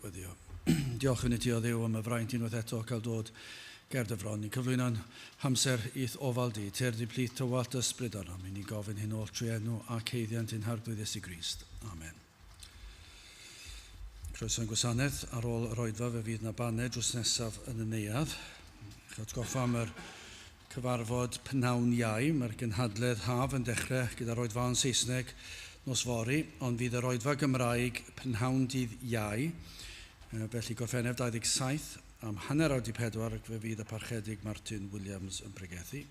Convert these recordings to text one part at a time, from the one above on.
weddio. Diolch yn i ti o Dduw am y fraint unwaith eto cael dod ger dy fron. Ni'n cyflwyno'n hamser i'th ofal di. Tyrd i plith tywallt ysbryd arnom. I ni gofyn hyn oll trwy enw ac haeddiant ein Harglwydd Iesu Grist. Amen. Croeso i'n gwasanaeth. Ar ôl yr oedfa fe fydd na baned drws nesaf yn y neuadd. Eich atgoffa am yr cyfarfod pnawn Iau. Mae'r gynhadledd haf yn dechrau gyda'r oedfaon Saesneg nos fory, ond fydd yr oedfa Gymraeg prynhawn dydd Iau, felly Gorffennaf 27, am 3:30 ac fe fydd y Parchedig Martin Williams yn pregethu.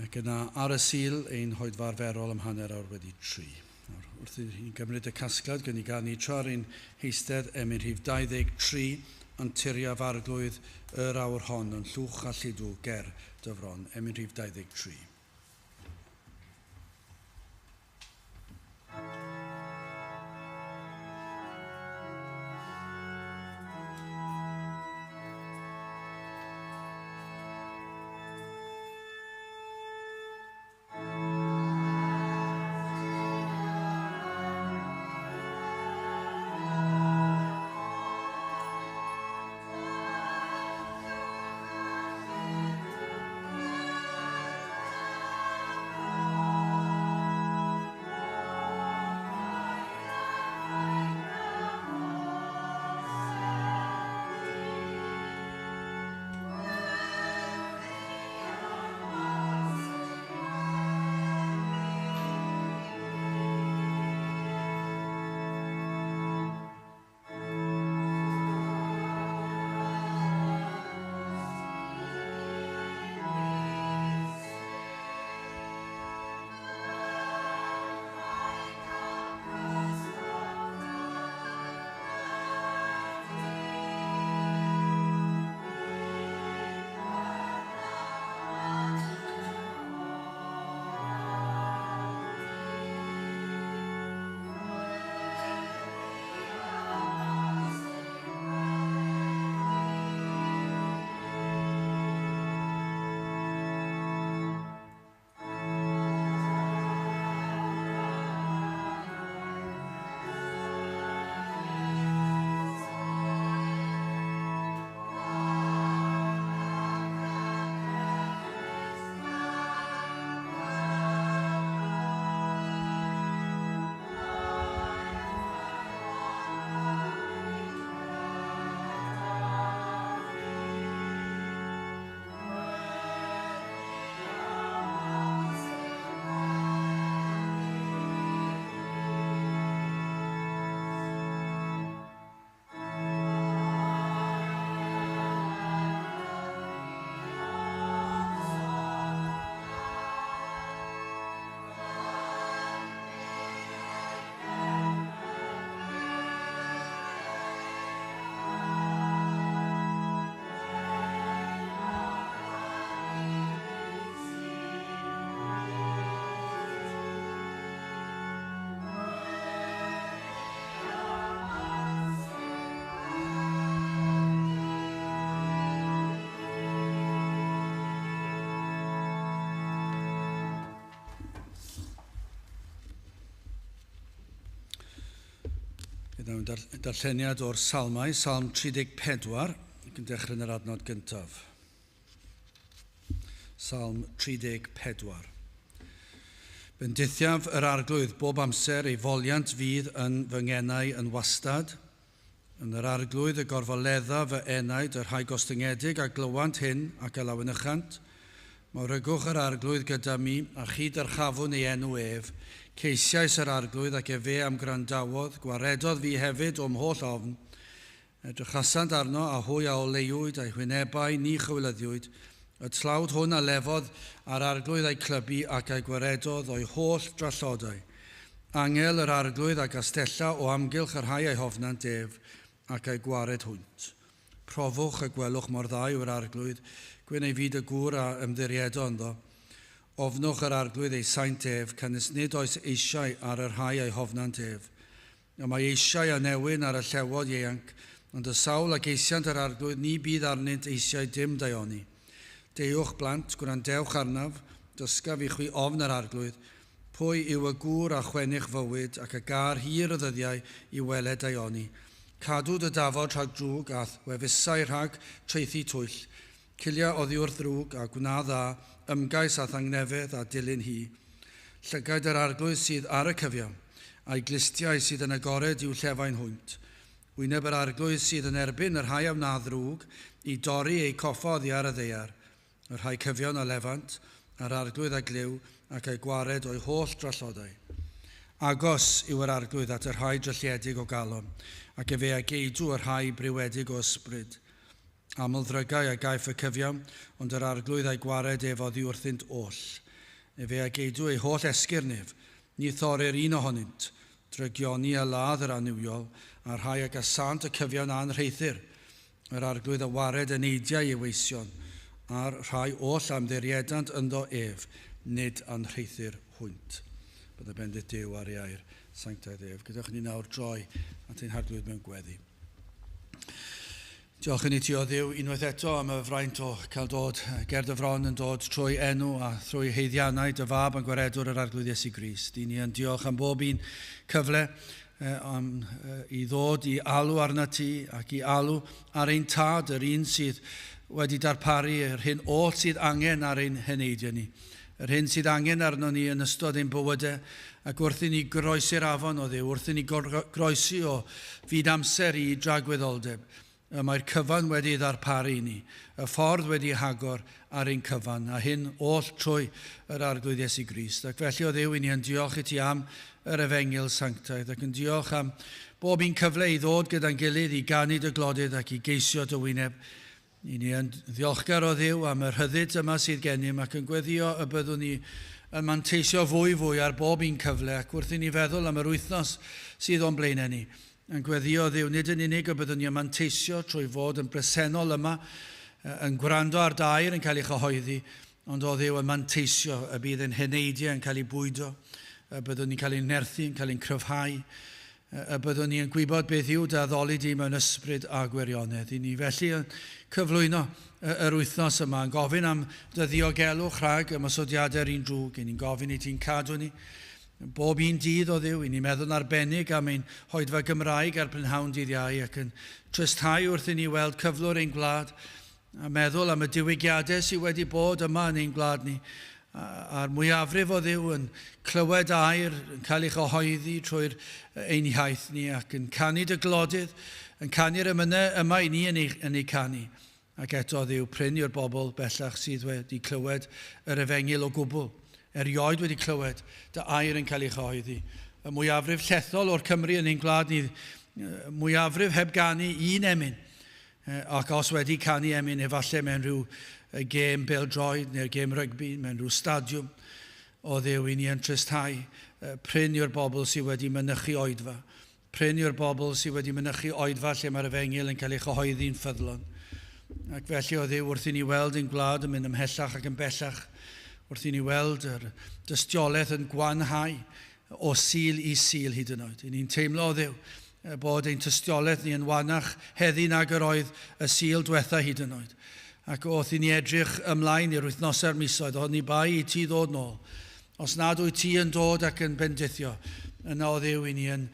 Ac yna ar y Sul ein hoedfa arferol am 3:30. Nawr, wrth i ni gymryd y casgliad, gwn i ganu tra ar ein heistedd emyn rhif 23, Anturiaf Arglwydd yr awr hon yn llwch a lludw ger dy fron, emyn rhif 23. Gyda darlleniad o'r Salmau, Salm 34, ac yn dechrau yn yr adnod gyntaf. Salm 34. Bendithiaf yr Arglwydd bob amser, ei foliant fydd yn fy ngenau yn wastad. Yn yr Arglwydd y gorfoledda fy enaid, y rhai gostyngedig a glywant hyn ac a lawenychant. Mawrygwch yr Arglwydd gyda mi, a chi dyrchafwn ei enw ef. Ceisiais yr Arglwydd, ac efe a'm gwrandawodd, gwaredodd fi hefyd o'm holl ofn. Edrychasant arno, a hwy a oleuwyd, a'u hwynebau ni chywilyddiwyd. Y tlawd hwn a lefodd a'r Arglwydd a'i clybu ac a'i gwaredodd o'i holl drallodau. Angel yr Arglwydd a gastella o amgylch y rhai a'i hofnant ef, ac a'i gwared hwynt. Profwch a gwelwch mor dda yw yr Arglwydd, gwyn ei fyd y gŵr a ymddiriedo ynddo. Ofnwch yr Arglwydd ei saint ef, canys nid oes eisiau ar y rhai a'i hofnant ef. Y mae eisiau a newyn ar y llewod ieuanc, ond y sawl a geisiant yr Arglwydd ni bydd arnynt eisiau dim daioni. Deuwch, blant, gwrandewch arnaf, dysgaf i chwi ofn yr Arglwydd. Pwy yw y gŵr a chwennych fywyd, ac a gâr hir y ddyddiau i weled daioni? Cadw dy dafod rhag drwg a'th wefusau rhag traethu twyll. Cilia oddi wrth ddrwg a gwna dda, ymgais â thangnefedd a dilyn hi. Llygaid yr Arglwydd sydd ar y cyfiawn, a'i glustiau sydd yn agored i'w llefain hwynt. Wyneb yr Arglwydd sydd yn erbyn y rhai a wna ddrwg, i dorri eu coffa oddi ar y ddaear. Y rhai cyfiawn a lefant, a'r Arglwydd a glyw, ac a'i gwared o'u holl drallodau. Agos yw yr Arglwydd at y rhai drylliedig o galon, ac efe a geidw y rhai briwedig o ysbryd. Aml ddrygau a gaiff y cyfiawn, ond yr Arglwydd a'i gwared ef oddi wrthynt oll. Efe a geidw eu holl esgyrn ef, ni thorir un ohonynt. Drygioni a ladd yr annuwiol, a'r rhai a gasânt y cyfiawn anrheithir. Yr Arglwydd a wared eneidiau ei weision, a'r rhai oll a ymddiriedant ynddo ef, nid anrheithir hwynt. Bydda bendith Duw ar ei air sanctaidd ef. Gadewch i ni nawr droi at ein Harglwydd mewn gweddi. Diolch i ni ti o Dduw unwaith eto am y fraint o cael dod ger dy fron yn dod trwy enw a thrwy haeddiannau dy fab yn gwaredwr yr Arglwydd Iesu Grist. I ni yn diolch am bob un cyfle am, i ddod i alw arna ti ac i alw ar ein tad, yr un sydd wedi darparu yr hyn oll sydd angen ar ein heneidiau ni. Yr hyn sydd angen arno ni yn ystod ein bywydau ac wrth i ni groesi'r afon o Dduw, wrth i ni groesi o fyd amser i dragwyddoldeb, y mae'r cyfan wedi ei ddarparu i ni, y ffordd wedi ei hagor ar ein cyfan, a hyn oll trwy yr Arglwydd Iesu Grist. Ac felly o Dduw, i ni yn diolch i ti am yr efengyl sanctaidd, ac yn diolch am bob un cyfle i ddod gyda'n gilydd i ganu dy glodydd ac i geisio dy wyneb. I ni yn ddiolchgar o Dduw am y rhyddid yma sydd gennym ac yn gweddio y byddwn ni yn manteisio fwy fwy ar bob un cyfle ac wrth i ni feddwl am yr wythnos sydd o'n blaenau ni, yn gweddio Dduw nid yn unig y byddwn ni yn manteisio trwy fod yn bresennol yma, yn gwrando ar dair yn cael ei chyhoeddi, ond o Dduw yn manteisio y bydd ein heneidiau yn cael ei bwydo, y byddwn ni'n cael ein nerthu, yn cael ein cryfhau, y byddwn ni yn gwybod beth yw dy addoli di mewn ysbryd a gwirionedd. I ni felly yn cyflwyno yr wythnos yma yn gofyn am dy ddiogelwch rhag ymosodiadau'r un drwg. I ni'n gofyn i ti'n cadw ni bob un dydd o Dduw. I ni'n meddwl yn arbennig am ein hoedfa Gymraeg ar prynhawn dydd Iau ac yn trysthau wrth i ni weld cyflwr ein gwlad a meddwl am y diwygiadau sydd wedi bod yma yn ein gwlad ni, a'r mwyafrif o Dduw yn clywed air yn cael ei chyhoeddi trwy'r ein iaith ni ac yn canu dy glodydd, yn canu'r emynau yma i ni yn ei, yn ei canu. Ac eto Dduw, prin yw'r bobl bellach sydd wedi clywed yr efengyl o gwbl, erioed wedi clywed dy air yn cael ei chyhoeddi. Y mwyafrif llethol o'r Cymry yn ein gwlad ni, mwyafrif heb ganu un emyn, Ac os wedi canu emyn, efallai mewn rhyw gêm bêl-droed neu'r gêm rygbi, mewn rhyw stadiwm, o Dduw, i ni yn tristhau. Prin yw'r bobl sydd wedi mynychu oedfa. Prin yw'r bobl sydd wedi mynychu oedfa lle mae'r efengyl yn cael ei chyhoeddi'n ffyddlon. Ac felly o Dduw, wrth i ni weld ein gwlad yn mynd ymhellach ac yn bellach, wrth i ni weld yr dystiolaeth yn gwanhau o Sul i Sul hyd yn oed. I ni'n teimlo, o Dduw, bod ein tystiolaeth ni yn wanach heddi nag yr oedd y Sul diwetha hyd yn oed. Ac wrth i ni edrych ymlaen i'r wythnosau'r misoedd, oni bai i ti ddod nôl. Os nad wyt ti yn dod ac yn bendithio, yna o Dduw i ni yn,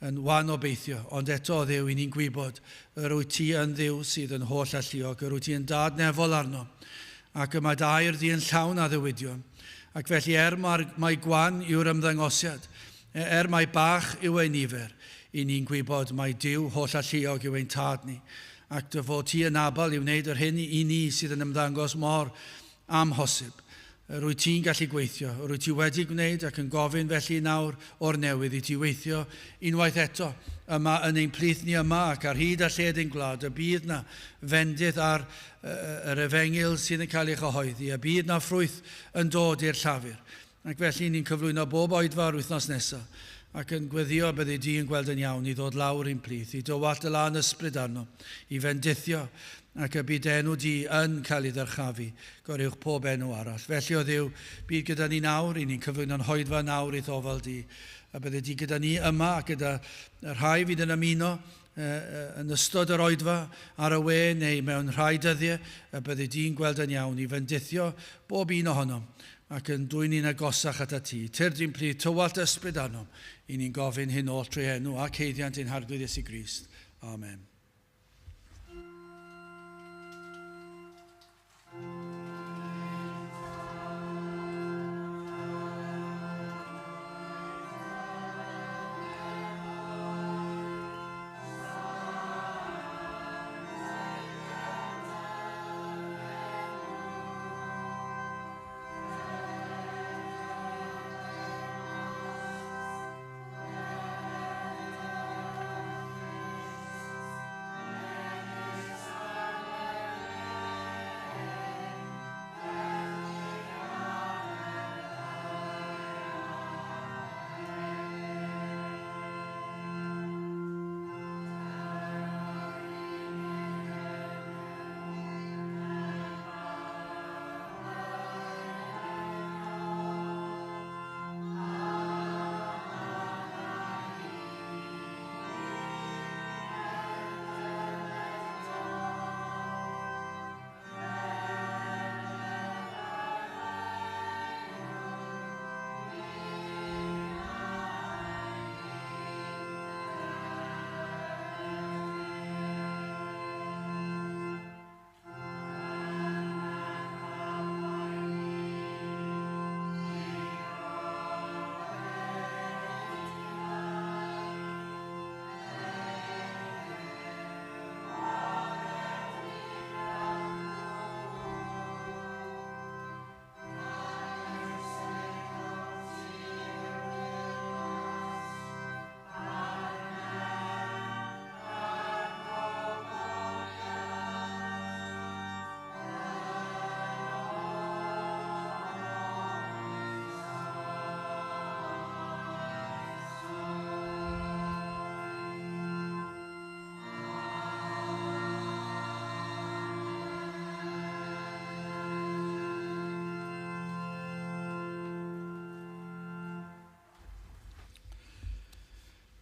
yn wan obeithio. Ond eto o Dduw i ni'n gwybod yr wyt ti yn Dduw sydd yn holl alluog, yr wyt ti yn dad nefol arno, ac y mae dy air di yn llawn addewidion. Ac felly er mai gwan yw'r ymddangosiad, er mai bach yw ei nifer, i ni'n gwybod mai Duw holl alluog yw ein tad ni, ac dy fod ti yn abal i wneud yr hyn i ni sydd yn ymddangos mor amhosib. Yr wyt ti'n gallu gweithio, yr wyt ti wedi gwneud ac yn gofyn felly nawr o'r newydd i ti weithio unwaith eto yma yn ein plith ni yma ac ar hyd a lled ein gwlad, y bydd na fendith ar yr efengyl sydd yn cael ei chyhoeddi, y bydd na ffrwyth yn dod i'r llafur. Ac felly ni'n cyflwyno bob oedfa yr wythnos nesaf ac yn gweddio byddi di yn gweld yn iawn i ddod lawr i'n plith, i dywallt y lân ysbryd arno, i fendithio ac y byd enw di yn cael ei ddyrchafu goruwch pob enw arall. Felly o Dduw, bydd gyda ni nawr, i ni'n cyflwyno'n hoedfa nawr i'th ofal di, a bydde di gyda ni yma ac gyda y rhai fydd yn ymuno yn ystod yr oedfa ar y we neu mewn rhai dyddiau, y bydde di'n gweld yn iawn i fendithio bob un ohonom ac yn dwyn ni'n agosach atat ti. Tyrd i'n plith, tywallt ysbryd arnom, i ni'n gofyn hyn oll trwy enw ac haeddiant ein Harglwydd Iesu Grist. Amen.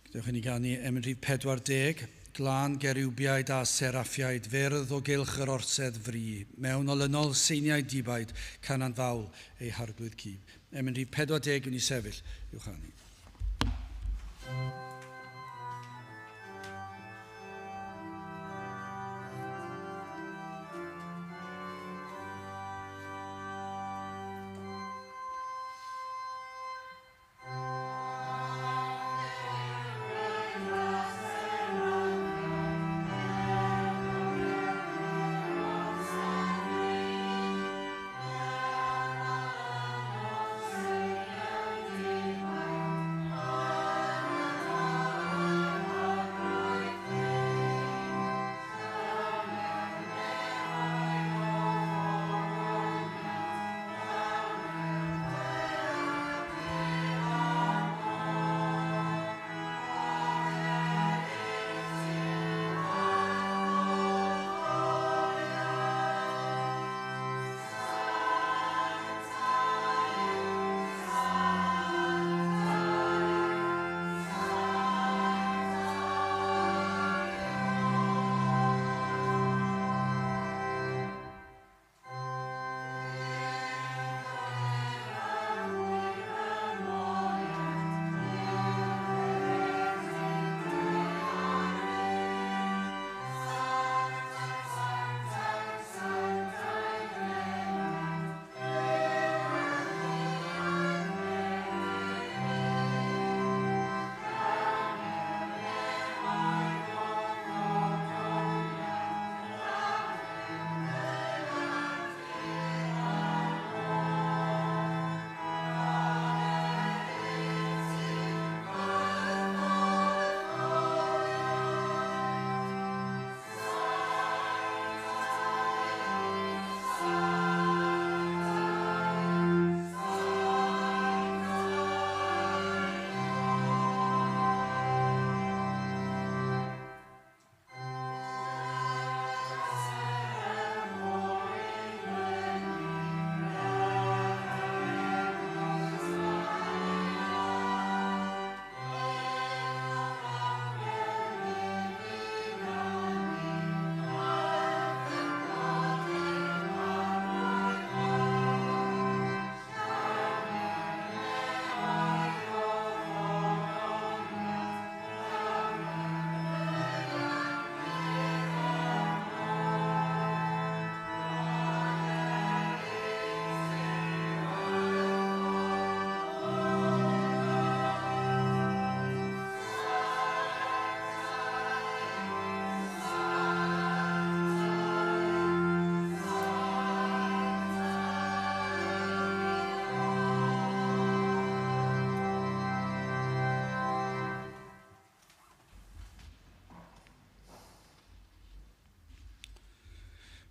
Dewch i ni ganu emyn rhif 40, glân geriwbiaid a seraffiaid, fyrdd o gylch yr orsedd fri, mewn olynol seiniau dibaid, canan fawl ei harglwydd cib. Emyn rhif 40 yn i sefyll i'w chanu. Amen.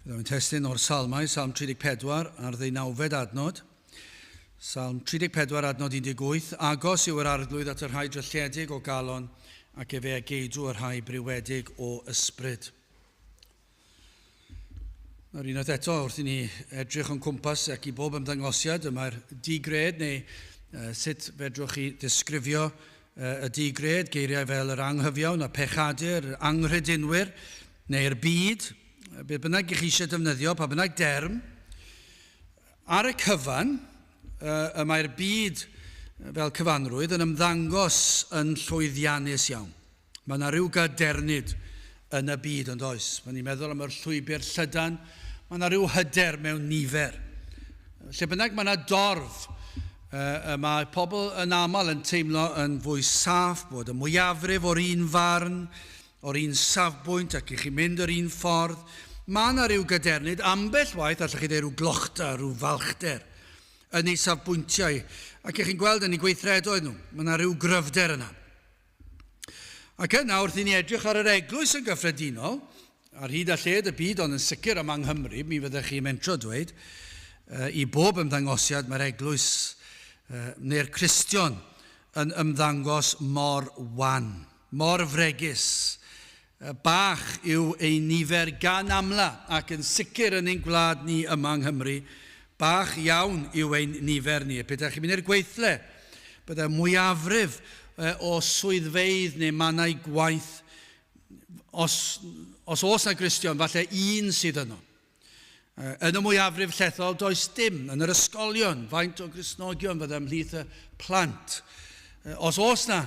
Byddwn yn testyn o'r Salmau, Salm 34 a'r ddeunawfed adnod. Salm 34 adnod 18, Agos yw yr arglwydd at y rhai drylliedig o galon ac efe a geidw y rhai briwedig o ysbryd. Nawr unwaith eto, wrth i ni edrych o'n cwmpas ac i bob ymddangosiad, y mae'r digred neu uh, sut fedrwch chi ddisgrifio uh, y digred, geiriau fel yr anghyfiawn, y pechadur, yr anghredinwyr, neu'r byd, beth bynnag i chi eisiau defnyddio, pa bynnag derm, ar y cyfan, y mae'r byd fel cyfanrwydd yn ymddangos yn llwyddiannus iawn. Mae yna rhyw gadernid yn y byd, ond oes? Mae ni'n meddwl am yr llwybr llydan, mae yna rhyw hyder mewn nifer. Lle bynnag mae yna dorf, y mae pobl yn aml yn teimlo yn fwy saff, bod y mwyafrif o'r un farn, o'r un safbwynt ac i chi mynd yr un ffordd. Mae yna rhyw gadernid, ambell waith allwch chi ddeud rhyw glochta, rhyw falchder yn eu safbwyntiau ac i chi'n gweld yn eu gweithredoedd nhw. Mae yna rhyw gryfder yna. Ac yna, wrth i ni edrych ar yr eglwys yn gyffredinol, ar hyd a lled y byd, ond yn sicr yma yng Nghymru, mi fyddech chi'n mentro dweud, i bob ymddangosiad mae'r eglwys neu'r Cristion yn ymddangos mor wan. Mor fregus. Bach yw ein nifer gan amla, ac yn sicr yn ein gwlad ni yma yng Nghymru, bach iawn yw ein nifer ni. Pe dach chi'n mynd i'r gweithle, byddai mwyafrif o swyddfeydd neu mannau gwaith, os, os oes na Gristion, falle un sydd yno. Yn y mwyafrif llethol, does dim. Yn yr ysgolion, faint o Gristnogion fydda ymhlith y plant? Os oes na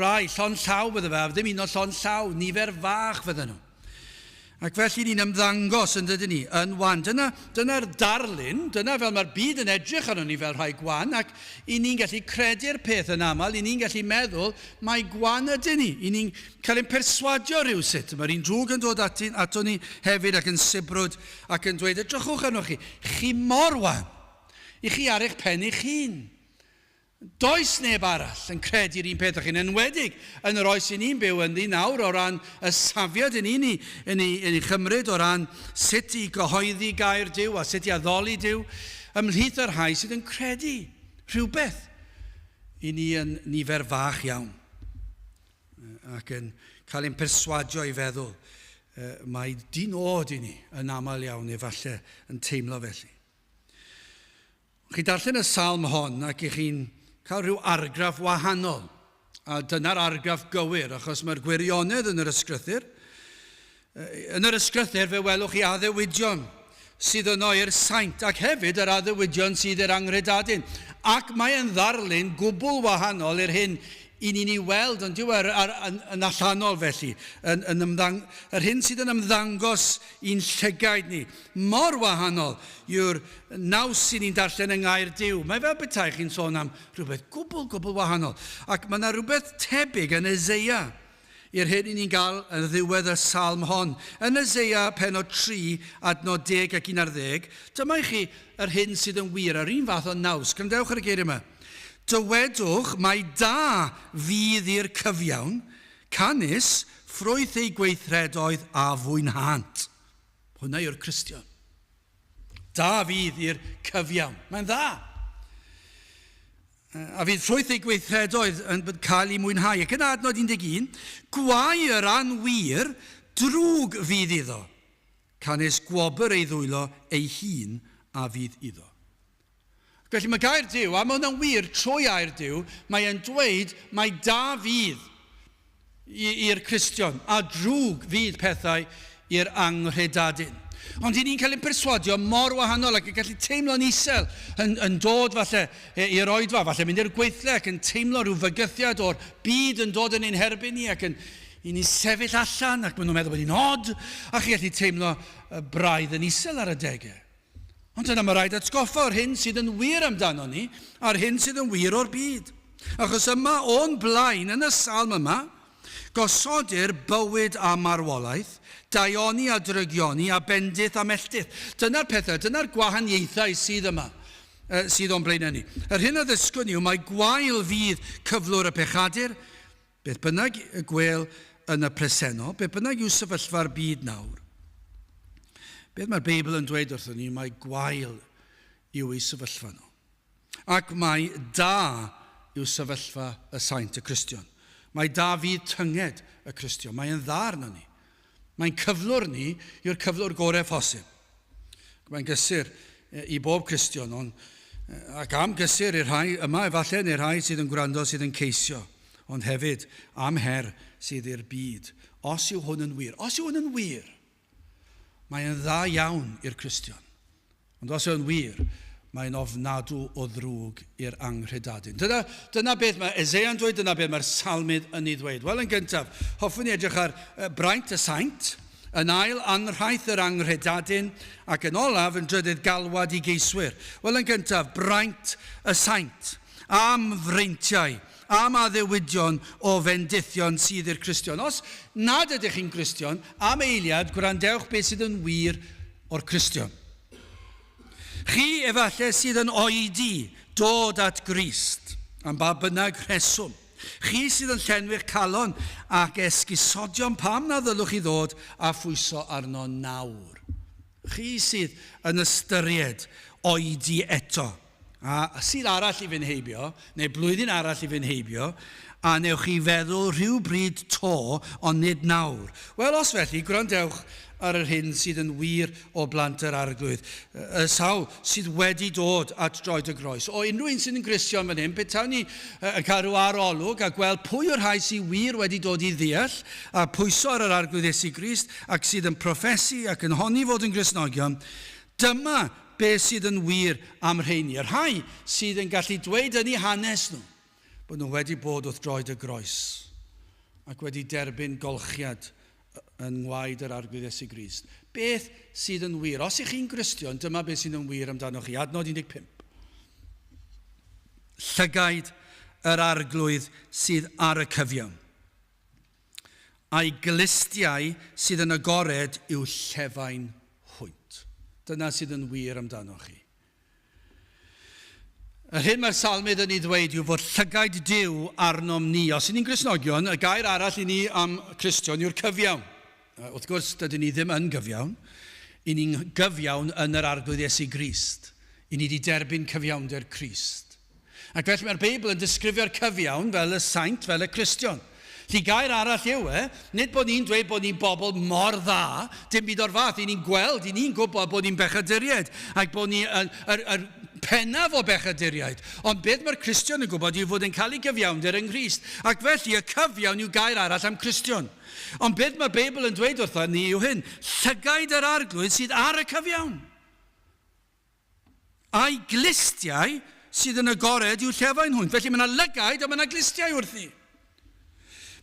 rai, llon llaw fydda fe, a ddim un o llon llaw, nifer fach fydda nhw. Ac felly ni'n ymddangos yn dydyn ni, yn wan. Dyna, dyna'r darlun, dyna fel mae'r byd yn edrych arno ni fel rhai gwan, ac i ni'n gallu credu'r peth yn aml, i ni'n gallu meddwl mai gwan ydyn ni. I ni'n cael ein perswadio rhywsut. Mae'r un drwg yn dod ati, ato ni hefyd ac yn sibrwd ac yn dweud, edrychwch arnoch chi, chi mor wan. I chi ar eich pen eich hun. Does neb arall yn credu'r un peth â chi'n enwedig yn yr oes i ni'n byw ynddi nawr o ran y safiad i ni'n ei, yn ei, yn ei chymryd o ran sut i gyhoeddi gair Duw a sut i addoli Duw ymhlith y rhai sydd yn credu rhywbeth i ni yn nifer fach iawn ac yn cael ein perswadio i feddwl mae di-nod i ni yn aml iawn efallai yn teimlo felly. Chi darllen y salm hon ac i chi'n cael rhyw argraff wahanol. A dyna'r argraff gywir, achos mae'r gwirionedd yn yr ysgrythyr. Yn yr ysgrythyr fe welwch chi addewidion sydd yno i'r saint ac hefyd yr addewidion sydd i'r anghredadun. Ac mae'n ddarlun gwbl wahanol i'r hyn i ni'n ei weld ond yw ar, ar, yn, yn allanol felly, yn, yn ymddang, yr hyn sydd yn ymddangos i'n llygaid ni. Mor wahanol yw'r naws sy'n ni'n darllen yng Ngair Duw. Mae fel petai chi'n sôn am rhywbeth gwbl, gwbl wahanol. Ac mae yna rhywbeth tebyg yn Eseia i'r hyn i ni'n gael yn ddiwedd y salm hon. Yn Eseia penod 3, adnod 10 ac 11, dyma i chi yr hyn sydd yn wir, yr un fath o naws. Gwrandewch ar y geiriau yma. Dywedwch mai da fydd i'r cyfiawn, canys ffrwyth eu gweithredoedd a fwynhânt. Hwnna yw'r Cristion. Da fydd i'r cyfiawn. Mae'n dda. A fydd ffrwyth ei gweithredoedd yn cael ei mwynhau. Ac yn adnod 11, gwae yr anwir, drwg fydd iddo. Canys gwobr ei ddwylo ei hun a fydd iddo. Felly mae gair Duw, a mae hwnna'n wir trwy air Duw, mae e'n dweud mai da fydd i'r Cristion, a drwg fydd pethau i'r anghredadun. Ond i ni'n cael ein perswadio mor wahanol ac yn gallu teimlo'n isel yn, yn dod falle i'r oedfa, falle mynd i'r gweithle ac yn teimlo rhyw fygythiad o'r byd yn dod yn ein herbyn ni ac yn i ni sefyll allan ac maen nhw'n meddwl bod ni'n od a chi gallu teimlo braidd yn isel ar adegau. Ond yna mae rhaid atgoffa o'r hyn sydd yn wir amdano ni a'r hyn sydd yn wir o'r byd. Achos yma o'n blaen yn y salm yma, gosodir bywyd a marwolaeth, daioni a drygioni, a bendith a melltith. Dyna'r pethau, dyna'r gwahaniaethau sydd yma, sydd o'n blaenau ni. Yr hyn a ddysgwn yw mai gwael fydd cyflwr y pechadur, Beth bynnag y gwêl yn y presennol, beth bynnag yw sefyllfa'r byd nawr. Beth mae'r Beibl yn dweud wrthon ni, mae gwael yw eu sefyllfa nhw. Ac mai da yw sefyllfa y saint, y Cristion. Mae da fydd tynged y Cristion. Mae'n dda arno ni. Mae'n cyflwr ni yw'r cyflwr gorau phosib. Mae'n gysur i bob Cristion, ond ac am gysur i'r rhai yma efallai neu'r rhai sydd yn gwrando sydd yn ceisio, ond hefyd am her sydd i'r byd. Os yw hwn yn wir, os yw hwn yn wir, Mae'n dda iawn i'r Cristion. Ond os yw'n wir, mae'n ofnadw o ddrwg i'r anghredadun. Dyna, dyna beth mae Eseia'n dweud, dyna beth mae'r salmydd yn ei ddweud. Wel, yn gyntaf, hoffwn i edrych ar braint y saint, yn ail, anrhaith yr anghredadun, ac yn olaf, yn drydydd, galwad i geiswyr. Wel, yn gyntaf, braint y saint, am freintiau am addewidion o fendithion sydd i'r Cristion. Os nad ydych chi'n Gristion, am eiliad, gwrandewch beth sydd yn wir o'r Cristion. Chi efallai sydd yn oedi dod at Grist, am ba bynnag rheswm. Chi sydd yn llenwi'ch calon ac esgusodion pam na ddylwch chi ddod a phwyso arno nawr. Chi sydd yn ystyried oedi eto. A sydd arall i fynd heibio, neu blwyddyn arall i fynd heibio, a newch chi feddwl rhyw bryd 'to, ond nid nawr. Wel, os felly, gwrandewch ar yr hyn sydd yn wir o blant yr Arglwydd, y sawl sydd wedi dod at droed y groes. O unrhyw un sydd yn Gristion fan hyn, petawn ni yn cael rhyw arolwg a gweld pwy o'r rhai sydd wir wedi dod i ddeall a pwyso ar yr Arglwydd Iesu Grist ac sydd yn proffesu ac yn honni fod yn Gristnogion, dyma Beth sydd yn wir am rheini? Y rhai sydd yn gallu dweud yn eu hanes nhw bod nhw wedi bod wrth droed y groes ac wedi derbyn golchiad yn ngwaed yr Arglwydd Iesu Grist. Beth sydd yn wir? Os ych chi'n Gristion, dyma beth sydd yn wir amdanoch chi. Adnod 15. Llygaid yr Arglwydd sydd ar y cyfiawn, a'i glustiau sydd yn agored i'w llefain hwynt. Dyna sydd yn wir amdanoch chi. Yr hyn mae'r salmydd yn ei ddweud yw fod llygaid Duw arnom ni. Os ŷn ni'n Gristnogion, y gair arall i ni am Cristion yw'r cyfiawn. Wrth gwrs, dydyn ni ddim yn gyfiawn. I ni'n gyfiawn yn yr Arglwydd Iesu Grist. I ni wedi derbyn cyfiawnder Crist. Ac felly mae'r Beibl yn disgrifio'r cyfiawn fel y saint, fel y Cristion. Felly gair arall yw e, nid bod ni'n dweud bod ni'n bobl mor dda, dim byd o'r fath, i ni'n gweld, i ni'n gwybod bod ni'n bechaduriaid, ac bod ni yn yr, yr pennaf o bechaduriaid. Ond beth mae'r Cristion yn gwybod yw fod yn cael ei gyfiawnder yng Nghrist. Ac felly y cyfiawn yw gair arall am Cristion. Ond beth mae'r Beibl yn dweud wrtho ni yw hyn, llygaid yr Arglwydd sydd ar y cyfiawn. A'i glustiau sydd yn agored i'w llefain hwynt. Felly mae yna lygaid a mae yna glustiau wrthi.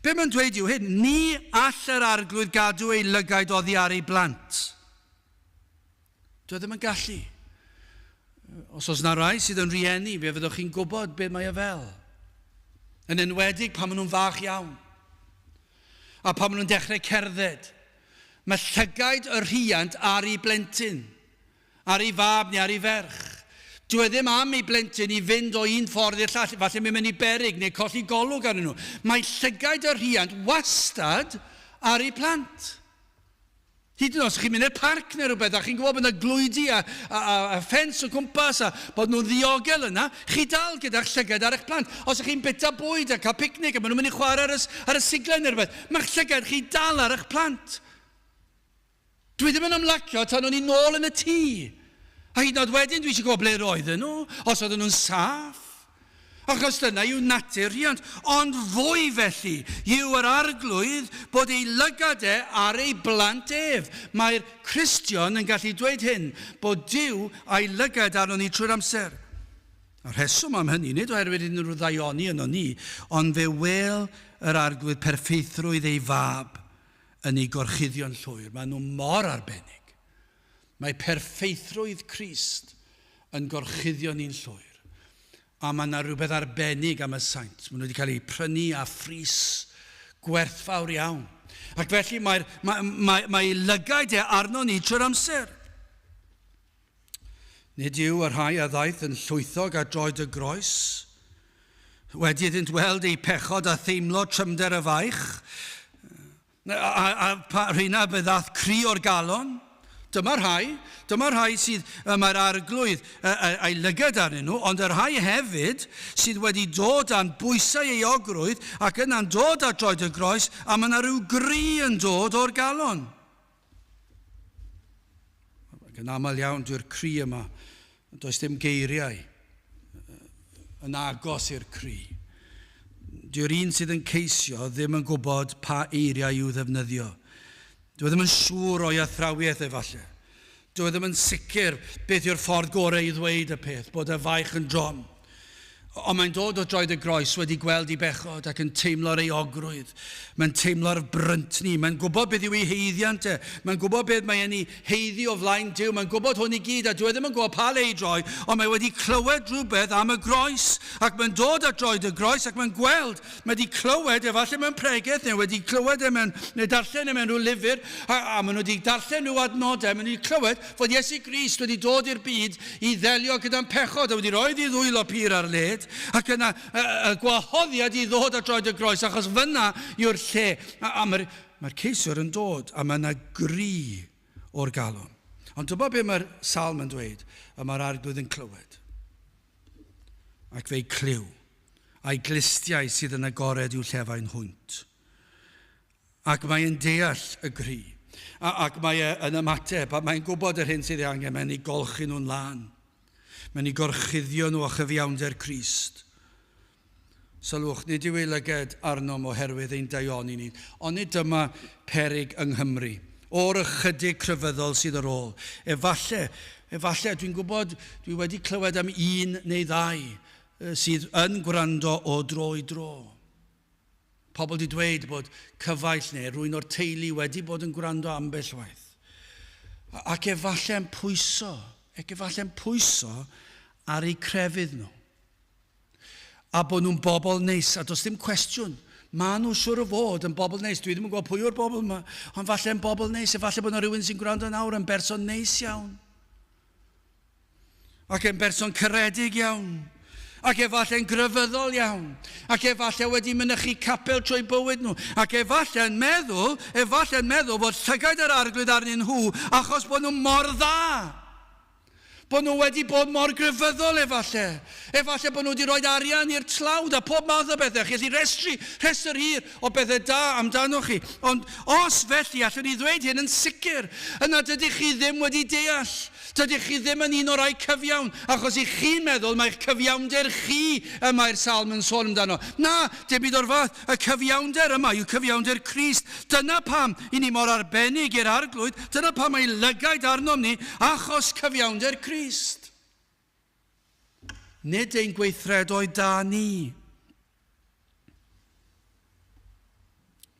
Be mae'n dweud yw hyn, ni all yr arglwydd gadw ei lygaid oddi ar ei blant. Dwi e ddim yn gallu. Os oes yna rai sydd yn rieni, fe fyddwch chi'n gwybod beth mae e fel. Yn enwedig pan maen nhw'n fach iawn. A pan maen nhw'n dechrau cerdded. Mae llygaid y rhiant ar ei blentyn. Ar ei fab neu ar ei ferch. Dyw e ddim am ei blentyn i fynd o un ffordd i'r llall, falle mae'n mynd i beryg neu colli golwg arnyn nhw. Mae llygaid y rhiant wastad ar eu plant. Hyd yn oed os chi'n mynd i'r parc neu rhywbeth a chi'n gwybod bod yna glwydi a, a, a, a ffens o gwmpas a bod nhw'n ddiogel yna, chi dal gyda'ch llygaid ar eich plant. Os ych chi'n byta bwyd a cael picnic a maen nhw'n mynd i chwarae ar y, ar y siglen neu rhywbeth, mae'ch llygaid chi dal ar eich plant. Dwi ddim yn ymlacio tan o'n i nôl yn y tŷ. A hyd yn oed wedyn dwi eisiau gwybod ble roedden nhw, os oedden nhw'n saff. Achos dyna yw natur rhiant. Ond fwy felly yw yr Arglwydd bod ei lygad e ar ei blant ef. Mae'r Cristion yn gallu dweud hyn, bod Duw a'i lygad arnon ni trwy'r amser. A'r rheswm am hynny, nid oherwydd unrhyw ddaioni yno ni, ond fe wel yr Arglwydd perffeithrwydd ei fab yn eu gorchuddio'n llwyr. Maen nhw mor arbennig. Mae perffeithrwydd Crist yn gorchuddio ni'n llwyr. A mae yna rhywbeth arbennig am y saint. Maen nhw wedi cael eu prynu â phris gwerthfawr iawn. Ac felly mae'r, mae, mae, mae lygaid e arno ni trwy'r amser. Nid yw y rhai a ddaeth yn llwythog a droed y groes, wedi iddynt weld eu pechod a theimlo trymder y faich, a, a, a pa, rheina be ddath cri o'r galon, Dyma rhai, dyma rhai sydd, mae'r arglwydd a'i lygad arnyn nhw, ond y rhai hefyd sydd wedi dod dan bwysau euogrwydd ac yna'n dod at droed y groes, a mae yna rhyw gri yn dod o'r galon. Ac yn aml iawn dyw'r cri yma, does dim geiriau yn agos i'r cri. Dyw'r un sydd yn ceisio ddim yn gwybod pa eiriau i'w ddefnyddio. Dyw e ddim yn siŵr o'i athrawiaeth efallai. Dyw e ddim yn sicr beth yw'r ffordd gorau i ddweud y peth, bod y faich yn drom. Ond mae'n dod o droed y groes wedi gweld ei bechod ac yn teimlo'r euogrwydd. Mae'n teimlo'r bryntni. Mae'n gwybod beth yw ei haeddiant e. Mae'n gwybod beth mae e'n ei haeddu o flaen Duw. Mae'n gwybod hwn i gyd a dyw e ddim yn gwybod pa le i droi, ond mae wedi clywed rhywbeth am y groes. Ac mae'n dod at droed y groes ac mae'n gweld Mae wedi clywed, efallai mewn pregeth, neu wedi clywed e mewn, neu darllen e mewn rhyw lyfr, a, a maen nhw wedi darllen rhyw adnodau, maen nhw wedi clywed fod Iesu Grist wedi dod i'r byd i ddelio gyda'n pechod, a wedi rhoi ei ddwylo pur ar led, ac yna y, y gwahoddiad i ddod at droed y groes, achos fyna yw'r lle. A, a mae'r mae ceisiwr yn dod, a mae yna gri o'r galon. Ond dyma be mae'r salm yn dweud, y mae'r arglwydd yn clywed. Ac fe'i clyw, a'i glustiau sydd yn agored i'w llefain hwynt. Ac mae'n deall y gri, a, ac mae e yn ymateb, a mae'n gwybod yr hyn sydd ei angen, mae'n ei golchi nhw'n lân. Mae'n ei gorchuddio nhw â chyfiawnder Crist. Sylwch, nid yw ei lyged arnom oherwydd ein daioni ni, ond nid dyma peryg yng Nghymru, o'r ychydig crefyddol sydd ar ôl. Efalle, efalle, dwi'n gwybod, dwi wedi clywed am un neu ddau sydd yn gwrando o dro i dro. Pobl wedi dweud bod cyfaill neu rwy'n o'r teulu wedi bod yn gwrando ambell waith. Ac efallai'n pwyso, ac efallai'n pwyso ar eu crefydd nhw. A bod nhw'n bobl neis, a does dim cwestiwn. Maen nhw siwr o fod yn bobl neis. Dwi ddim yn gwybod pwy yw'r bobl yma, ond falle yn bobl neis. Efallai bod yna rhywun sy'n gwrando nawr yn berson neis iawn. Ac yn berson caredig iawn. Ac efallai'n grefyddol iawn. Ac efallai wedi mynychu capel trwy bywyd nhw. Ac efallai'n meddwl, efallai'n meddwl bod llygaid yr arglwydd arnyn nhw achos bod nhw mor dda. Bod nhw wedi bod mor grefyddol efallai. Efallai bod nhw wedi rhoi arian i'r tlawd a pob math o bethau. Chi allu rhestru rhestr hir o bethau da amdanoch chi. Ond os felly, allwn ni ddweud hyn yn sicr, yna dydych chi ddim wedi deall. Dydych chi ddim yn un o'r rhai cyfiawn, achos i chi'n meddwl mai'ch cyfiawnder chi y mae'r salm yn sôn amdano. Na, dim byd o'r fath. Y cyfiawnder yma yw cyfiawnder Crist. Dyna pam i ni mor arbennig i'r Arglwydd, dyna pam mae lygaid arnom ni, achos cyfiawnder Crist. Nid ein gweithredoedd da ni.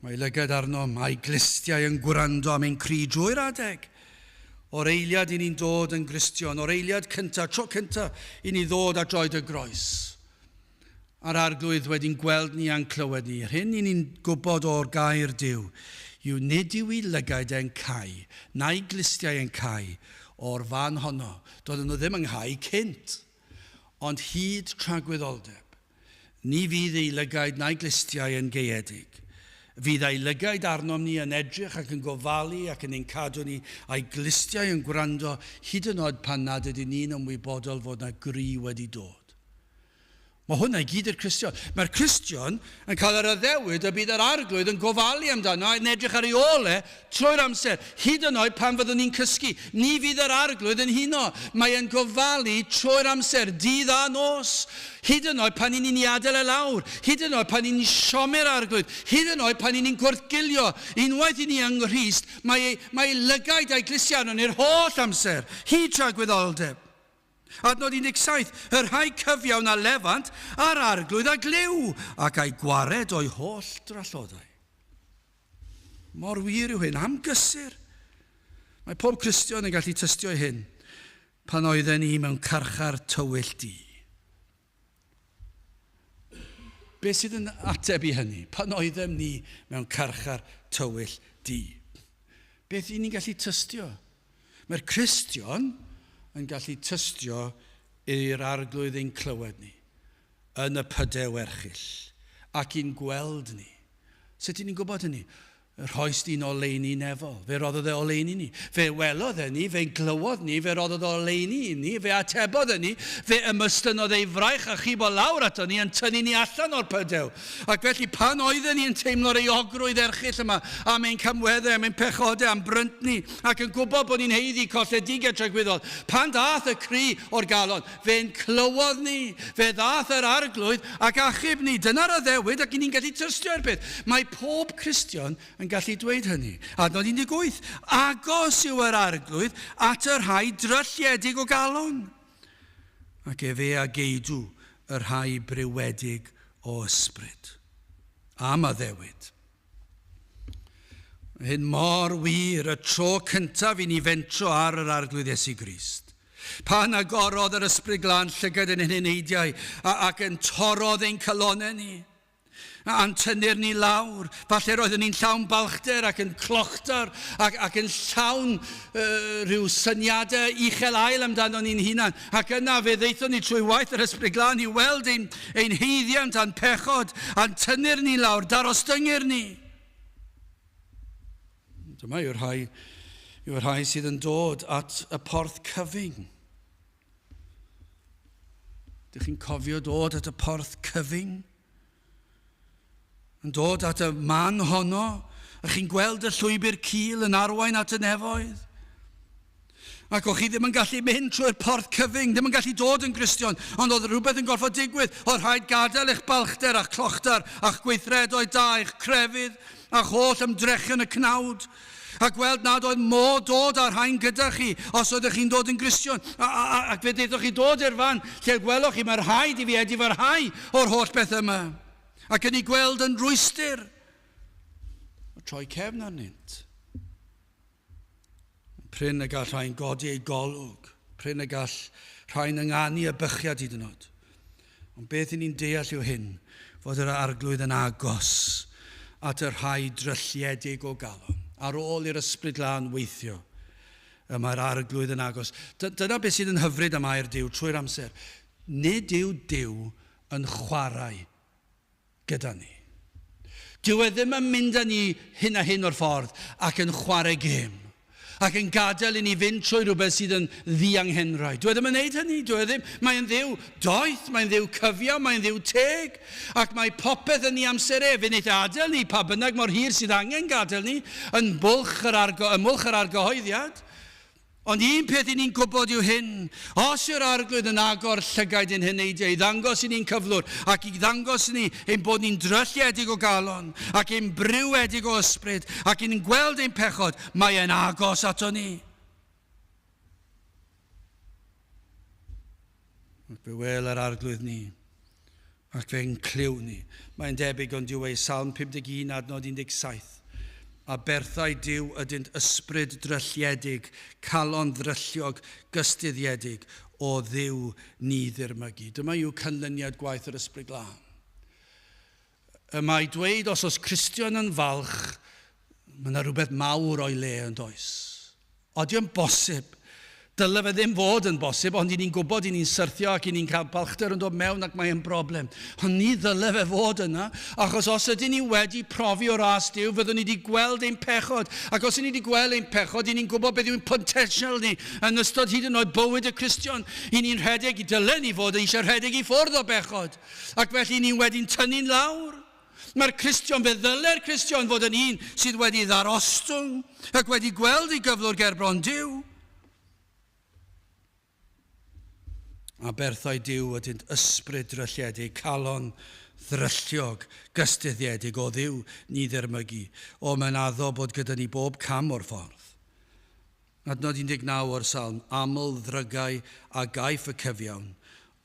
Mae lygad arnom, a'i glustiau yn gwrando am ein cri drwy'r adeg. O'r eiliad i ni'n dod yn Gristion, o'r eiliad cyntaf, tro cyntaf i ni ddod at droed y groes. A'r Arglwydd wedi'n gweld ni a'n clywed ni. Yr hyn i ni'n gwybod o'r gair Duw yw nid yw i lygaid e'n cau, na'i glustiau e'n cau o'r fan honno. Doedden nhw ddim ynghau cynt. Ond hyd tragwyddoldeb, ni fydd ei lygaid na'i glustiau yn gaeedig. Fydd ei lygaid arnom ni yn edrych ac yn gofalu ac yn ein cadw ni, a'i glustiau yn gwrando hyd yn oed pan nad ydyn ni'n ymwybodol fod 'na gri wedi dod. Mae hwnna i gyd i'r Cristion. Mae'r Cristion yn cael yr addewid y bydd yr Arglwydd yn gofalu amdano a'n edrych ar ei ôl e trwy'r amser, hyd yn oed pan fyddwn ni'n cysgu. Ni fydd yr Arglwydd yn huno. Mae e'n gofalu trwy'r amser, dydd a nos. Hyd yn oed pan 'y ni'n ei adael e lawr, hyd yn oed pan 'y ni'n siomi'r Arglwydd, hyd yn oed pan 'y ni'n gwrthgilio. Unwaith 'y ni yng Nghrist, mae ei, mae ei lygaid a'i glustiau arnon ni'r holl amser, hyd tragwyddoldeb. Adnod 17, Y rhai cyfiawn a lefant a'r arglwydd a glyw, ac a'i gwared o'i holl drallodau. Mor wir yw hyn, am gysur. Mae pob Cristion yn gallu tystio i hyn pan oedden ni mewn carchar tywyll du. Beth sydd yn ateb i hynny? Pan oeddem ni mewn carchar tywyll du. Beth i ni'n gallu tystio? Mae'r Cristion yn gallu tystio i'r Arglwydd ein clywed ni yn y pydew erchyll ac i'n gweld ni. Sut i ni'n gwybod hynny? Rhoes di'n oleuni nefol. Fe roddodd e oleuni ni. Fe welodd e ni, fe glywodd ni, fe roddodd oleuni i ni, fe atebodd e ni, fe ymestynnodd ei fraich a chibo lawr ato ni yn tynnu ni allan o'r pydew. Ac felly pan oedden ni yn teimlo'r euogrwydd erchyll yma am ein camweddau, am ein pechodau, am bryntni, ac yn gwybod bod ni'n haeddu colledigaeth tragwyddol, pan ddaeth y cri o'r galon, Fe'n clywodd ni, fe ddaeth yr Arglwydd ac achub ni. Dyna'r addewid ac i ni'n gallu tystio i'r peth. Mae pob Cristion yn gallu dweud hynny. Adnod 18, Agos yw yr Arglwydd at y rhai drylliedig o galon, ac efe a geidw y rhai briwedig o ysbryd. Am addewid. Mae hyn mor wir y tro cyntaf i ni fentro ar yr Arglwydd Iesu Grist. Pan agorodd yr Ysbryd Glân llygad yn ein heneidiau ac yn torrodd ein calonnau ni, a'n tynnu'r ni lawr. Falle roeddwn ni'n llawn balchder ac yn clochdar ac, ac yn llawn rhyw syniadau uchel ael amdano ni'n hunan. Ac yna fe ddeithon ni trwy waith yr Ysbryd Glân i weld ein, ein haeddiant a'n pechod, a'n tynnu'r ni lawr, darostyngir ni. Dyma yw'r rhai, yw'r rhai sydd yn dod at y porth cyfyng. Dych chi'n cofio dod at y porth cyfyng? Yn dod at y man honno, a chi'n gweld y llwybr cul yn arwain at y nefoedd. Ac o'ch chi ddim yn gallu mynd trwy'r porth cyfyng, ddim yn gallu dod yn Gristion, ond oedd rhywbeth yn gorfod digwydd. Oedd rhaid gadael eich balchder a'ch clochdar, a'ch gweithredoedd da, eich crefydd, a'ch holl ymdrechion y cnawd. A gweld nad oedd modd dod â'r rhain gyda chi os oeddech chi'n dod yn Gristion. A, a, a, ac fe ddeithoch chi dod i'r fan lle gweloch chi, mae rhaid i fi edifarhau o'r holl beth yma. Ac yn ei gweld yn rwystr. A troi cefn arnynt. Prin y gall rhain godi eu golwg, prin y gall rhain ynganu y bychiad hyd yn oed. Ond beth i ni'n deall yw hyn, fod yr Arglwydd yn agos at y rhai drylliedig o galon. Ar ôl i'r Ysbryd Glân weithio, y mae'r Arglwydd yn agos. Dyna beth sydd yn hyfryd am air Duw trwy'r amser. Nid yw Duw yn chwarae gyda ni. Dyw e ddim yn mynd â ni hyn a hyn o'r ffordd ac yn chwarae gêm, ac yn gadael i ni fynd trwy rhywbeth sydd yn ddianghenraid. Dyw e ddim yn neud hynny, dyw e ddim. Mae'n Dduw doeth, mae'n Dduw cyfiawn, mae'n Dduw teg, ac mae popeth yn ei amser e. Fe wneith e adael ni, pa bynnag mor hir sydd angen gadael ni, yn bwlch yr argo, ym mwlch yr argyhoeddiad. Ond un peth i ni'n gwybod yw hyn, os yw'r Arglwydd yn agor llygaid ein heneidiau i ddangos i ni'n cyflwr ac i ddangos i ni ein bod ni'n drylliedig o galon ac ein briwedig o ysbryd ac i'n gweld ein pechod, mae e'n agos ato ni. Ac fe wel yr Arglwydd ni, ac fe'n clyw ni. Mae'n debyg ond yw ei Salm 51 adnod 17. A berthau Duw ydynt ysbryd drylliedig, calon ddrylliog, gystuddiedig, o Dduw ni ddirmygu. Dyma yw canlyniad gwaith yr Ysbryd Glân. Y mae dweud os oes Cristion yn falch, mae yna rhywbeth mawr o'i le yn does. Odi o'n bosib? Dyle fe ddim fod yn bosib, ond i ni'n gwybod i ni'n syrthio ac i ni'n cael balchder yn dod mewn ac mae'n broblem. Ond ni ddyle fe fod yna, achos os ydyn ni wedi profi o ras Duw, fyddwn ni wedi gweld ein pechod. Ac os ydyn ni wedi gweld ein pechod, i ni'n gwybod beth yw'n potensial ni yn ystod hyd yn oed bywyd y Cristion. I ni'n rhedeg, dyle ni fod eisiau rhedeg i ffwrdd o bechod. Ac felly ni'n wedi'n tynnu'n lawr. Mae'r Cristion, fe ddyle'r Cristion fod yn un sydd wedi ddarostwng ac wedi gweld ei gyflwr gerbron Duw. A berthau Duw ydynt ysbryd drylliedig, calon ddrylliog, gystuddiedig o Dduw ni ddirmygu. O, mae'n addo bod gyda ni bob cam o'r ffordd. Adnod 19 o'r Salm, Aml ddrygau a gaiff y cyfiawn,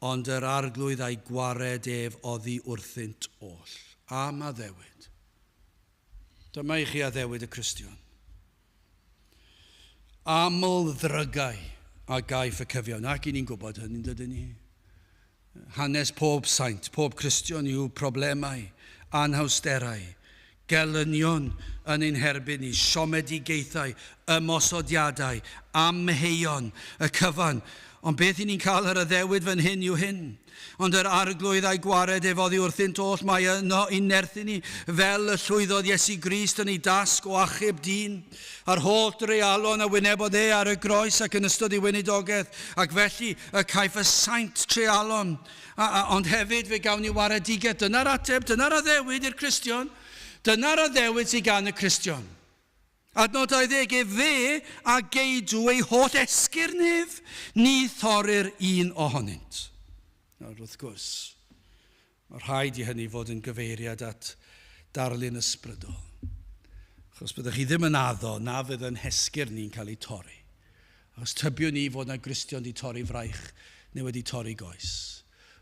ond yr Arglwydd a'i gwared ef oddi wrthynt oll. Am addewid. Dyma i chi addewid y Cristion. Aml ddrygau a gaiff y cyfiawn. Ac i ni'n gwybod hynny, dydyn ni? Hanes pob saint, pob Cristion yw problemau, anhawsterau, gelynion yn ein herbyn ni, siomedigaethau, ymosodiadau, amheuon, y cyfan. Ond beth i ni'n cael yr addewid fan hyn yw hyn. Ond yr arglwydd a'i gwared ef oddi wrthynt oll, mae yno i nerthu ni, fel y llwyddodd Iesu Grist yn ei dasg o achub dyn, a'r holl dreialon a wynebodd e ar y groes ac yn ystod ei weinidogaeth, ac felly y caiff y saint treialon. A, a, ond hefyd fe gawn ni waredigaeth. Dyna'r ateb, dyna'r addewid i'r Cristion. Dyna'r addewid sydd gan y Cristion. Adnod 20, Efe a geidw ei holl esgyrn ef, ni thorir un ohonynt. Nawr, wrth gwrs, mae rhaid i hynny fod yn gyfeiriad at darlun ysbrydol. Achos byddwch chi ddim yn addo na fydd yn hesgyrn ni'n cael ei torri. Achos tybiwn ni fod na Gristion wedi torri fraich neu wedi torri goes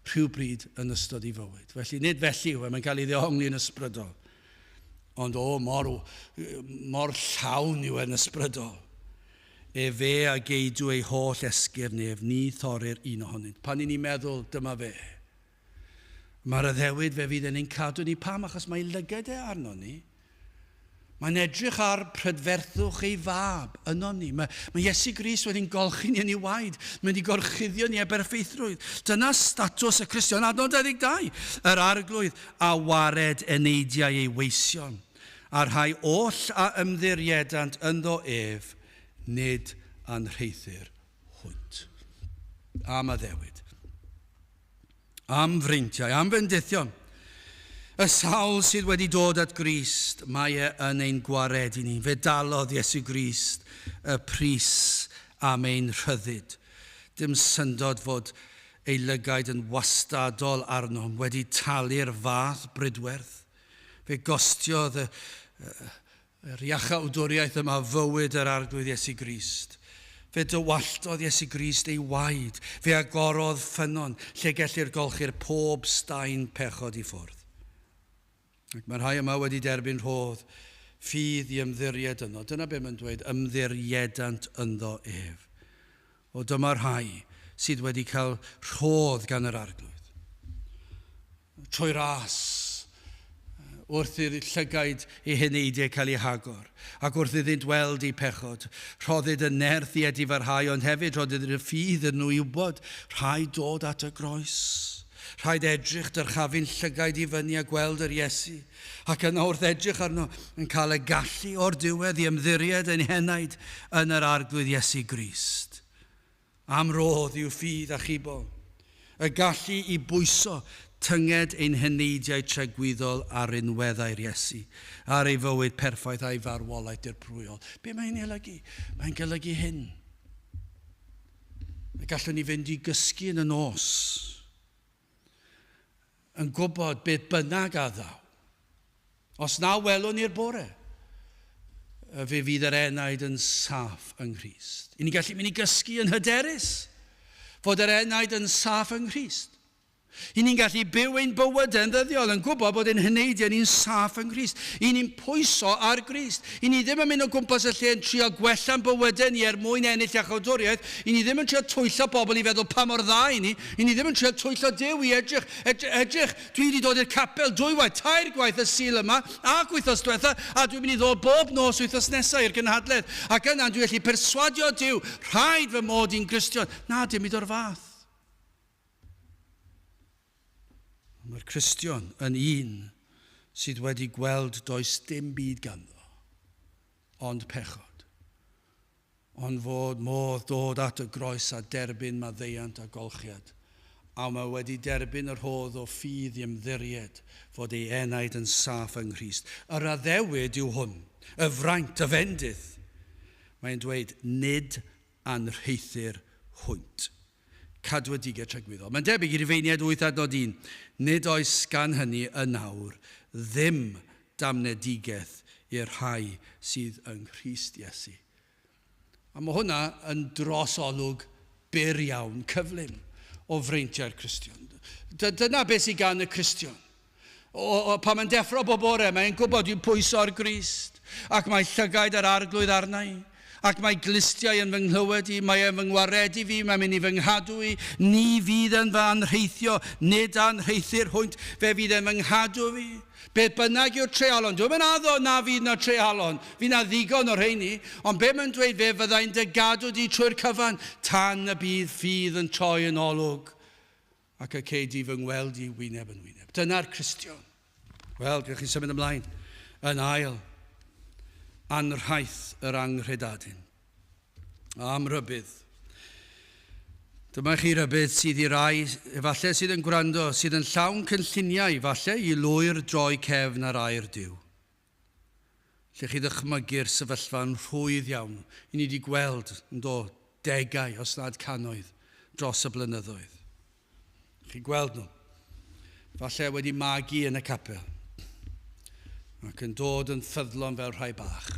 rhywbryd yn ystod ei fywyd. Felly nid felly yw e, mae'n cael ei ddeongli yn ysbrydol. Ond o, mor, mor llawn yw e'n ysbrydol. Efe a geidw ei holl esgyrn ef, ni thorir un ohonynt. Pan i ni'n meddwl, dyma fe. Mae'r addewid fe fydd yn ein cadw ni. Pam? Achos mae lygaid e arno ni. Mae'n edrych ar prydferthwch ei fab yno ni. Mae, mae Iesu Grist wedi'n golchi ni yn ei waed. Mae wedi gorchuddio ni â berffeithrwydd. Dyna statws y Cristion. Adnod 22. Yr arglwydd a wared eneidiau ei weision, a'r rhai oll a ymddiriedant ynddo ef, nid anrheithir hwynt. Am addewid. Am freintiau, am fendithion. Y sawl sydd wedi dod at Grist, mae e yn ein gwaredu ni. Fe dalodd Iesu Grist y pris am ein rhyddid. Dim syndod fod ei lygaid yn wastadol arnom wedi talu'r fath bridwerth. Fe gostiodd y, yr iachawdwriaeth yma fywyd yr Arglwydd Iesu Grist. Fe dywalltodd Iesu Grist ei waed, fe agorodd ffynnon lle gellir golchi'r pob staen pechod i ffwrdd. Ac mae rhai yma wedi derbyn rhodd ffydd i ymddiried yno. Dyna be mae'n dweud, ymddiriedant ynddo ef. O dyma rhai sydd wedi cael rhodd gan yr Arglwydd. Trwy ras, wrth i'r llygaid eu heneidiau cael eu hagor, ac wrth iddynt weld eu pechod, rhoddid y nerth i edifarhau, ond hefyd rhoddid y ffydd iddyn nhw i wybod, rhaid dod at y groes. Rhaid edrych, dyrchafu'n llygaid i fyny a gweld yr Iesu, ac yna wrth edrych arno, yn cael y gallu o'r diwedd i ymddiried ein henaid yn yr Arglwydd Iesu Grist. Am rodd i'w ffydd achubol. Y gallu i bwyso tynged ein heneidiau tragwyddol ar rinweddau'r Iesu, ar ei fywyd perffaith a'i farwolaeth dirprwyol. Be mae'n ei olygu? Mae'n golygu hyn. Y gallwn ni fynd i gysgu yn y nos, yn gwybod beth bynnag a ddaw. Os na welwn ni'r bore, fe fydd yr enaid yn saff yng Nghrist. I ni'n gallu mynd i gysgu yn hyderus fod yr enaid yn saff yng Nghrist. I ni'n gallu byw ein bywydau yn ddyddiol yn gwybod bod ein heneidiau ni'n saff yng Nghrist. I ni'n pwyso ar Grist. I ni ddim yn mynd o gwmpas y lle yn trio gwella'n bywydau ni er mwyn ennill iachawdwriaeth. I ni ddim yn trio twyllo bobl i feddwl pa mor dda i ni. I ni ddim yn trio twyllo Duw i edrych, edrych, dwi wedi dod i'r capel dwywaith, tair gwaith y Sul yma ac wythnos diwetha, a dwi'n mynd i ddod bob nos wythnos nesaf i'r gynhadledd. Ac yna dwi'n gallu perswadio Duw, rhaid fy mod i'n Gristion. Na, dim byd o'r fath. Mae'r Cristion yn un sydd wedi gweld does dim byd ganddo, ond pechod. Ond fod modd dod at y groes a derbyn maddeuant a golchiad. A mae wedi derbyn y rhodd o ffydd i ymddiried fod ei enaid yn saff yng Nghrist. Yr addewid yw hwn, y fraint, y fendith. Mae'n dweud, nid anrheithir hwynt. Cadwedigaeth tragwyddol. Mae'n debyg i Rufeiniaid 8 adnod 1. Nid oes gan hynny yn awr ddim damnedigaeth i'r rhai sydd yng Nghrist Iesu. A mae hwnna yn dros olwg byr iawn, cyflym, o freintiau'r Cristion. Dyna beth sydd gan y Cristion. O, o, pan mae'n deffro bob bore, mae'n gwybod dwi'n pwyso ar Grist, ac mae llygaid yr arglwydd arna i. Ac mae glustiau yn fy nghlywed i, mae e'n fy ngwaredu fi, mae'n mynd i fy nghadw i, ni fydd yn fy anrheithio, nid anrheithir hwynt, fe fydd e'n fy nghadw fi. Beth bynnag yw'r treialon, dwi'm yn addo na fydd na treialon, fydd na ddigon o'r rheini, ond be mae'n dweud, fe fyddai'n dy gadw di trwy'r cyfan, tan y bydd ffydd yn troi yn olwg, ac y cei di fy ngweld i wyneb yn wyneb. Dyna'r Cristion. Wel, gewch chi symud ymlaen. Yn ail, anrhaith yr anghredadun. Am rybudd. Dyma chi rybudd sydd i rai, efallai sydd yn gwrando, sydd yn llawn cynlluniau, falle i lwyr droi cefn ar air Duw. Lle chi ddychmygu'r sefyllfa'n rhwydd iawn. I ni wedi gweld, yn do, degau, os nad cannoedd, dros y blynyddoedd. Chi'n gweld nhw. Falle wedi magu yn y capel. Ac yn dod yn ffyddlon fel rhai bach.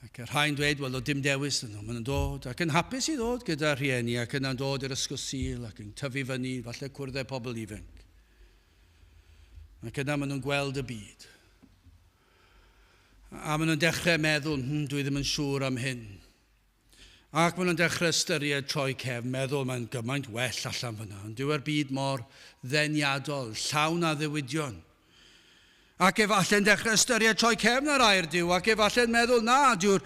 Ac y rhai'n dweud, wel, o dim dewis yn nhw. Maen nhw'n dod ac yn hapus i ddod gyda rhieni ac yna'n dod i'r ysgol Sul ac yn tyfu fyny, falle cwrdd â pobl ifanc. Ac yna maen nhw'n gweld y byd. A maen nhw'n dechrau meddwl, dwi ddim yn siŵr am hyn. Ac maen nhw'n dechrau ystyried troi cefn, meddwl mae'n gymaint well allan fyna. Ond dyw'r byd mor ddeniadol, llawn addewidion. Ac efallai'n dechrau ystyried troi cefn ar air Duw, ac efallai'n meddwl, na, dyw'r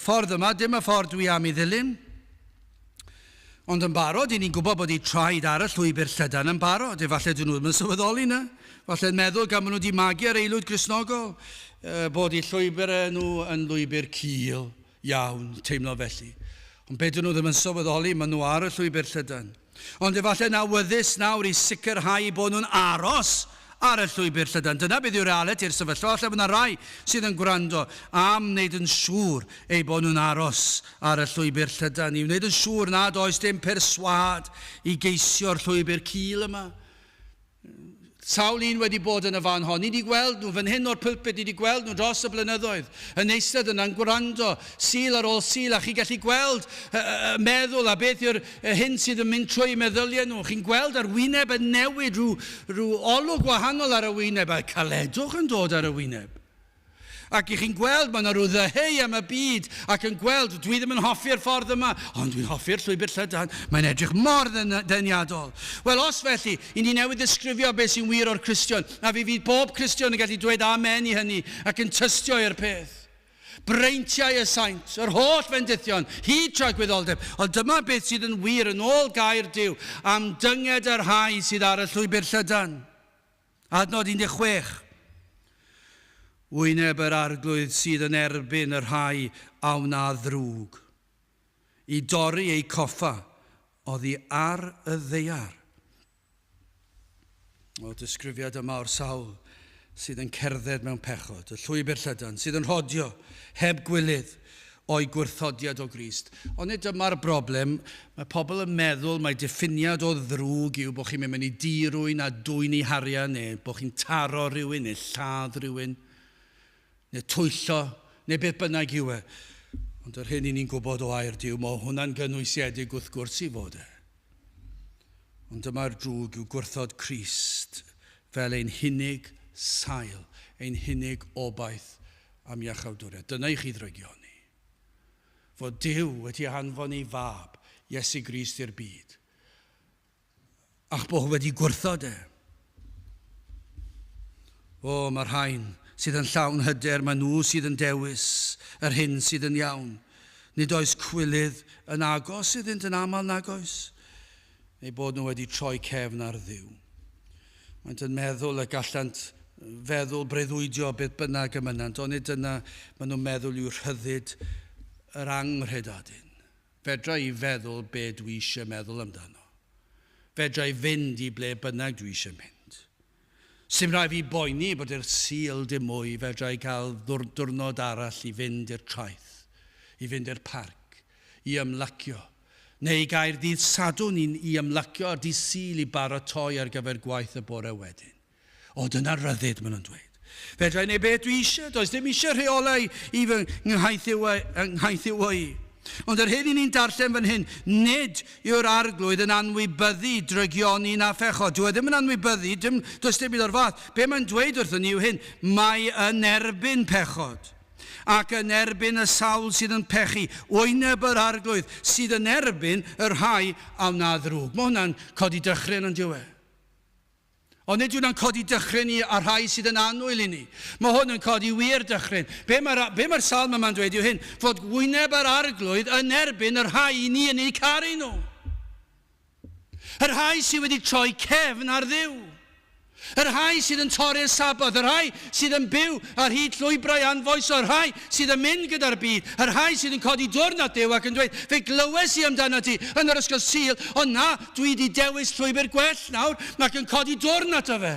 ffordd yma, dim y ffordd dwi am i ddilyn. Ond yn barod, i ni'n gwybod bod eu traed ar y llwybr llydan yn barod. Efallai dyn nhw ddim yn sylweddoli na. Falle'n meddwl gan bod nhw wedi magu ar aelwyd Gristnogol, bod eu llwybr nhw yn lwybr cul iawn, teimlo felly. Ond be dyn nhw ddim yn sylweddoli, maen nhw ar y llwybr llydan. Ond efallai'n awyddus nawr i sicrhau bod nhw'n aros ar y llwybr llydan. Dyna beth yw realiti'r sefyllfa. Falle bod yna rai sydd yn gwrando am wneud yn siŵr eu bod nhw'n aros ar y llwybr llydan, i wneud yn siŵr nad oes dim perswâd i geisio'r llwybr cul yma. Sawl un wedi bod yn y fan hon. Ni wedi gweld nhw fan hyn o'r pulpit, ni wedi gweld nhw dros y blynyddoedd, yn eistedd yna'n gwrando, Sul ar ôl Sul, a chi'n gallu gweld y meddwl a beth yw'r hyn sydd yn mynd trwy meddyliau nhw. Chi'n gweld yr wyneb yn newid, rhyw, rhyw olwg wahanol ar y wyneb, a caledwch yn dod ar y wyneb. Ac i chi'n gweld, mae yna rhyw ddyheu am y byd, ac yn gweld, dwi ddim yn hoffi'r ffordd yma, ond dwi'n hoffi'r llwybr llydan, mae'n edrych mor ddeniadol. Wel, os felly, i ni newydd ddisgrifio beth sy'n wir o'r Cristion, a fi fydd bob Cristion yn gallu dweud amen i hynny, ac yn tystio i'r peth. Breintiau y saint, yr holl fendithion, hyd tragwyddoldeb. Ond dyma beth sydd yn wir yn ôl gair Duw am dynged y rhai sydd ar y llwybr llydan. Adnod 16. Wyneb yr Arglwydd sydd yn erbyn y rhai a wna ddrwg, i dorri eu coffa oddi ar y ddaear. O, disgrifiad yma o'r sawl sydd yn cerdded mewn pechod, y llwybr llydan, sydd yn rhodio heb gwilydd, o'i gwrthodiad o Grist. Ond nid dyma'r broblem. Mae pobl yn meddwl mai diffiniad o ddrwg yw bod chi'n mynd mewn i dŷ rhywun a dwyn eu harian, neu bod chi'n taro rhywun, neu lladd rhywun, neu twyllo, neu beth bynnag yw e. Ond yr hyn i ni'n gwybod o air Duw, mae hwnna'n gynwysiedig wrth gwrs i fod e. Ond dyma'r drwg yw gwrthod Crist fel ein hunig sail, ein hunig obaith am iachawdwriaeth. Dyna i chi ddrygioni. Fod Duw wedi anfon ei fab, Iesu Grist, i'r byd, a'ch bod wedi gwrthod e. O, mae'r rhain sydd yn llawn hyder, mae nhw sydd yn dewis yr hyn sydd yn iawn. Nid oes cwilydd yn agos iddynt yn aml nag oes, eu bod nhw wedi troi cefn ar Dduw. Maent yn meddwl y gallant feddwl breuddwydio beth bynnag y mynnant, ond nid dyna maen nhw'n meddwl yw rhyddid yr anghredadun. Fedra i feddwl be dwi eisiau meddwl amdano. Fedra i fynd i ble bynnag dwi eisiau mynd. Sim rhaid fi boeni bod i'r Sul dim mwy, fedra i gael diwrnod arall i fynd i'r traeth, i fynd i'r parc, i ymlacio, Neu i gau'r dydd Sadwrn i i ymlacio ar dydd Sul i baratoi ar gyfer gwaith y bore wedyn. O, dyna ryddid, maen nhw'n dweud. Fedra i wneud beth dwi eisiau, does dim eisiau rheolau i fy nghaethiwo i. Ond yr hyn i ni'n darllen fan hyn, nid yw'r Arglwydd yn anwybyddu drygioni na phechod. Dyw e ddim yn anwybyddu, dim, does dim byd o'r fath. Be mae'n dweud wrthon ni yw hyn, mae yn erbyn pechod. ac yn erbyn y sawl sydd yn pechu, wyneb yr Arglwydd sydd yn erbyn y rhai a wna ddrwg. Mae hwnna'n codi dychryn yn dyw e? Ond nid yw'n codi dychryn i a rhai sydd yn annwyl i ni. Mae hwn yn codi wir dychryn. Be mae'r be mae'r salm yma'n dweud yw hyn, fod wyneb yr Arglwydd yn erbyn y rhai i ni yn eu caru nhw. Y rhai sydd wedi troi cefn ar Dduw. Y rhai sydd yn torri'r Saboth, y rhai sydd yn byw ar hyd llwybrau anfoesol, y rhai sydd yn mynd gyda'r byd, y rhai sydd yn codi dwrn at Dduw ac yn dweud, fe glywes i amdano ti yn yr ysgol Sul, ond na, dwi wedi dewis llwybr gwell nawr, ac yn codi dwrn ato fe.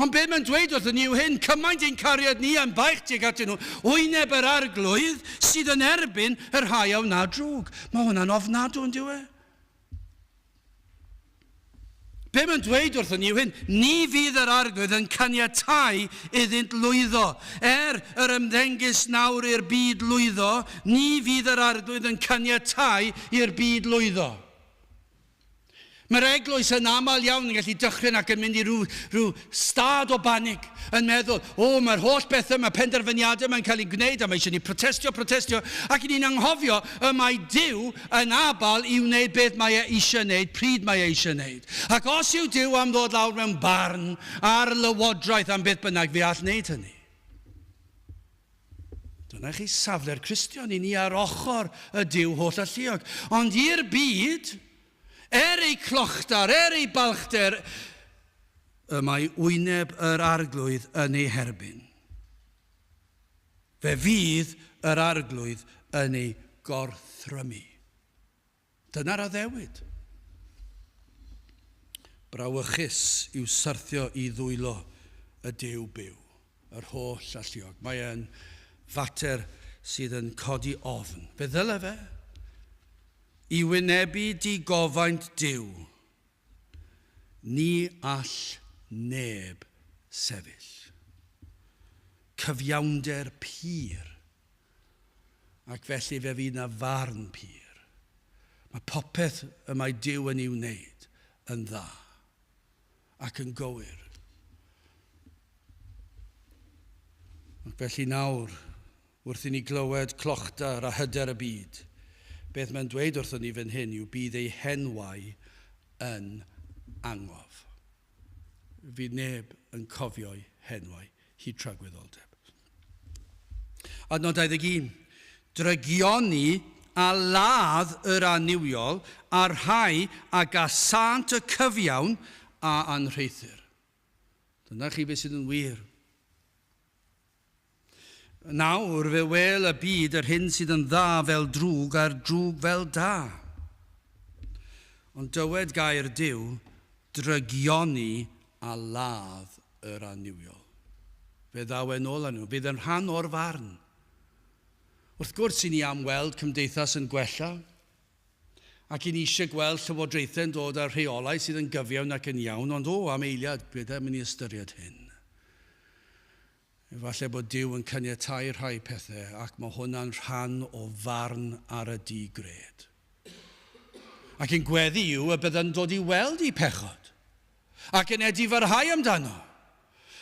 Ond beth mae'n dweud wrthyn ni yw hyn, cymaint ein cariad ni a'n baich tuag atyn nhw, wyneb yr Arglwydd sydd yn erbyn y rhai a wna drwg. Mae hwnna'n ofnadw, yn dyw e? Be mae'n dweud wrthon ni yw hyn, ni fydd yr Arglwydd yn caniatáu iddynt lwyddo. Er yr ymddengys nawr i'r byd lwyddo, ni fydd yr Arglwydd yn caniatáu i'r byd lwyddo. Mae'r eglwys yn aml iawn yn gallu dychryn ac yn mynd i rhyw, rhyw stad o banig, yn meddwl, o, mae'r holl bethau, mae penderfyniadau mae'n cael eu gwneud, a mae eisiau ni protestio, protestio, ac i ni'n anghofio y mae Duw yn abal i wneud beth mae e eisiau wneud, pryd mae e eisiau wneud. Ac os yw Duw am ddod lawr mewn barn ar lywodraeth am beth bynnag, fe all wneud hynny. Dyna chi safle'r Cristion, i ni ar ochr y Duw holl alluog. Ond i'r byd, er ei clochdar, er ei balchder, y mae wyneb yr Arglwydd yn ei herbyn. Fe fydd yr Arglwydd yn ei gorthrymu. Dyna'r addewid. Brawychus yw syrthio i ddwylo y Duw byw, yr holl alluog. Mae e'n fater sydd yn codi ofn. Fe ddyle fe. I wynebu digofaint Duw, ni all neb sefyll. Cyfiawnder pur Ac felly fe fydd 'na farn pur. Mae popeth y mae Duw yn ei wneud yn dda ac yn gywir. Ac felly nawr, wrth i ni glywed clochdar a hyder y byd, beth mae'n dweud wrthon ni fan hyn yw bydd ei henwau yn angof. Fydd neb yn cofio'i henwau hyd tragwyddoldeb. Adnod 21. Drygioni a ladd yr annuwiol a'r rhai a gasânt y cyfiawn a anrheithir. Dyna chi beth sydd yn wir. Nawr fe wel y byd yr hyn sydd yn dda fel drwg a'r drwg fel da. Ond dywed gair Duw, drygioni a ladd yr annuwiol. Fe ddaw e'n ôl arnyn nhw. Bydd yn rhan o'r farn. Wrth gwrs, i ni am weld cymdeithas yn gwella, ac i ni eisiau gweld llywodraethau'n dod â rheolau sydd yn gyfiawn ac yn iawn, ond o, am eiliad, beth am i ni ystyried hyn? Efallai bod Duw yn caniatáu rhai pethau ac mae hwnna'n rhan o farn ar y di-gred. Ac ein gweddi yw y bydda'n dod i weld eu pechod ac yn edifarhau amdano.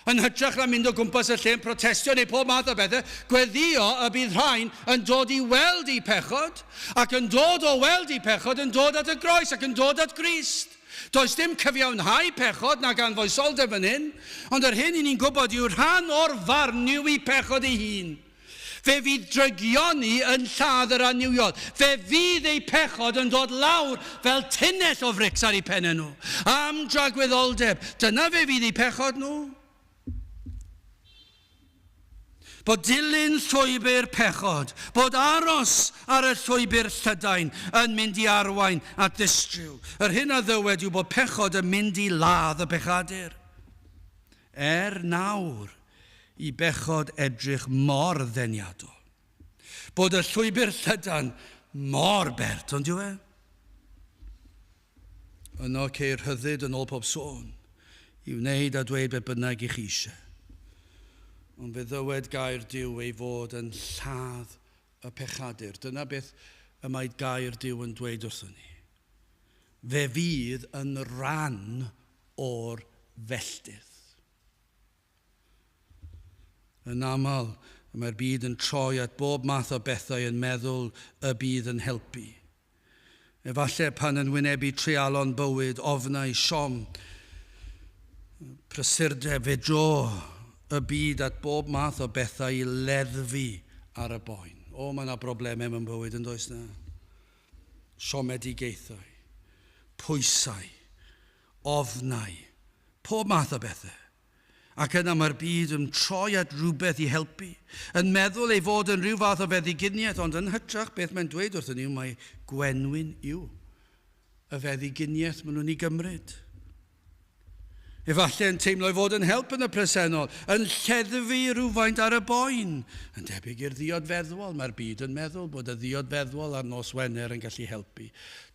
Yn hytrach na mynd o gwmpas y lle yn protestio neu pob math o bethau, gweddio y bydd rhain yn dod i weld eu pechod ac yn dod o weld eu pechod yn dod at y groes ac yn dod at Grist. Does dim cyfiawnhau pechod nag anfoesoldeb fan hyn, ond yr hyn i ni'n gwybod yw rhan o'r farn yw i pechod ei hun. Fe fydd drygioni yn lladd yr annuwiol. Fe fydd eu pechod yn dod lawr fel tunnell o frics ar eu pennau nhw. Am dragwyddoldeb. Dyna fe fydd eu pechod nhw. Bod dilyn llwybr pechod, bod aros ar y llwybr llydain yn mynd i arwain at ddistryw. Yr hyn a ddywed yw bod pechod yn mynd i ladd y pechadur. Er nawr i bechod edrych mor ddeniadol. Bod y llwybr llydan mor bert, ond yw e? Yno ceir rhyddid yn ôl pob sôn, i wneud a dweud beth bynnag i chi eisiau. Ond fe ddywed gair Duw ei fod yn lladd y pechadur. Dyna beth y mae gair Duw yn dweud wrthon ni. Fe fydd yn rhan o'r felltith. Yn aml, Mae'r byd yn troi at bob math o bethau yn meddwl y bydd yn helpu. Efallai pan yn wynebu treialon bywyd, ofnau, siom, prysurdeb, fe dro y byd at bob math o bethau i leddfu ar y boen. O, mae yna broblemau mewn bywyd yn does na? Siomedigaethau, pwysau, ofnau, pob math o bethau. Ac yna mae'r byd yn troi at rhywbeth i helpu, yn meddwl ei fod yn rhyw fath o feddyginiaeth, ond yn hytrach beth mae'n dweud wrthyn ni yw mai gwenwyn yw y feddyginiaeth maen nhw'n ei gymryd. Efallai yn teimlo ei fod yn help yn y presennol, yn lleddfu rhywfaint ar y boen. Yn debyg i'r ddiod feddwol, mae'r byd yn meddwl bod y ddiod feddwol ar nos Wener yn gallu helpu.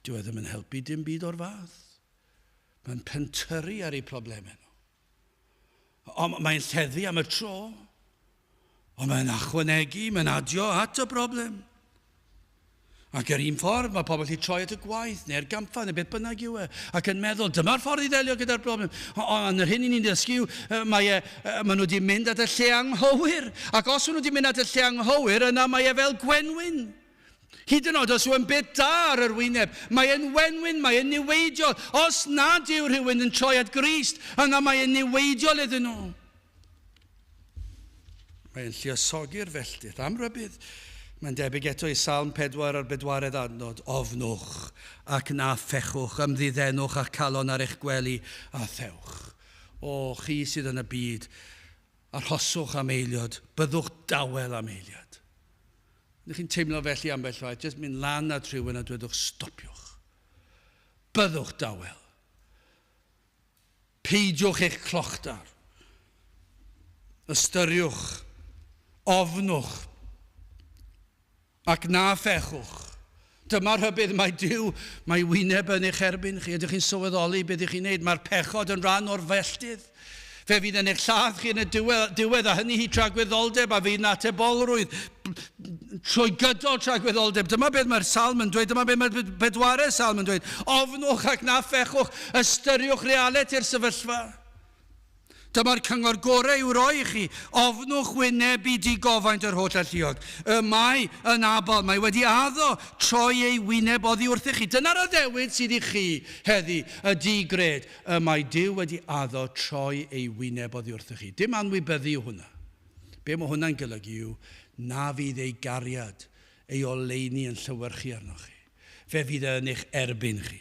Dyw e ddim yn helpu dim byd o'r fath. Mae'n pentyrru ar eu problemau nhw. Ond mae'n lleddfu am y tro. Ond mae'n achwanegu, mae'n adio at y broblem. Ac yr un ffordd, mae pobl wedi troi at y gwaith neu'r gampfa neu beth bynnag yw e, ac yn meddwl, dyma'r ffordd i ddelio gyda'r broblem. Ond yr hyn i ni'n dysgu yw, mae e, maen nhw wedi mynd at y lle anghywir. Ac os nhw wedi mynd at y lle anghywir, yna mae e fel gwenwyn. Hyd yn oed os yw e'n beth da ar yr wyneb, mae e'n wenwyn, mae e'n niweidiol. Os nad yw rhywun yn troi at Grist, yna mae e'n niweidiol iddyn nhw. Mae e'n lluosogi'r felltith. Am rybudd, mae'n debyg eto i Salm 4 a'r bedwaredd adnod, Ofnwch ac na phechwch, ymddiddenwch a'ch calon ar eich gwely a thewch. O, chi sydd yn y byd, arhoswch am eiliad, byddwch dawel am eiliad. Ydych chi'n teimlo felly ambell waith, jyst mynd lan at rhywun a dwedwch stopiwch. Byddwch dawel. Peidiwch eich clochdar. Ystyriwch. Ofnwch. Ac na phechwch. Dyma'r rhybudd mae Duw, mae wyneb yn eich erbyn chi. Ydych chi'n sylweddoli beth ych chi'n neud? Mae'r pechod yn rhan o'r felltith. Fe fydd yn eich lladd chi yn y diwedd, a hynny hyd tragwyddoldeb, a fydd yn atebolrwydd trwy gydol tragwyddoldeb. Dyma beth mae'r salm yn dweud, dyma beth mae'r bedwaredd salm yn dweud. Ofnwch ac na phechwch, ystyriwch realiti'r sefyllfa. Dyma'r cyngor gorau i'w roi i chi, ofnwch wynebu digofaint yr holl alluog. Y mae yn abal, mae wedi addo troi ei wyneb oddi wrthych chi. Dyna'r addewid sydd i chi heddi, y di-gred. Y mae Duw wedi addo troi ei wyneb oddi wrthych chi. Dim anwybyddu yw hwnna. Be mae hwnna'n golygu yw na fydd ei gariad, ei oleuni yn llewyrchu arnoch chi. Fe fydd e yn eich erbyn chi.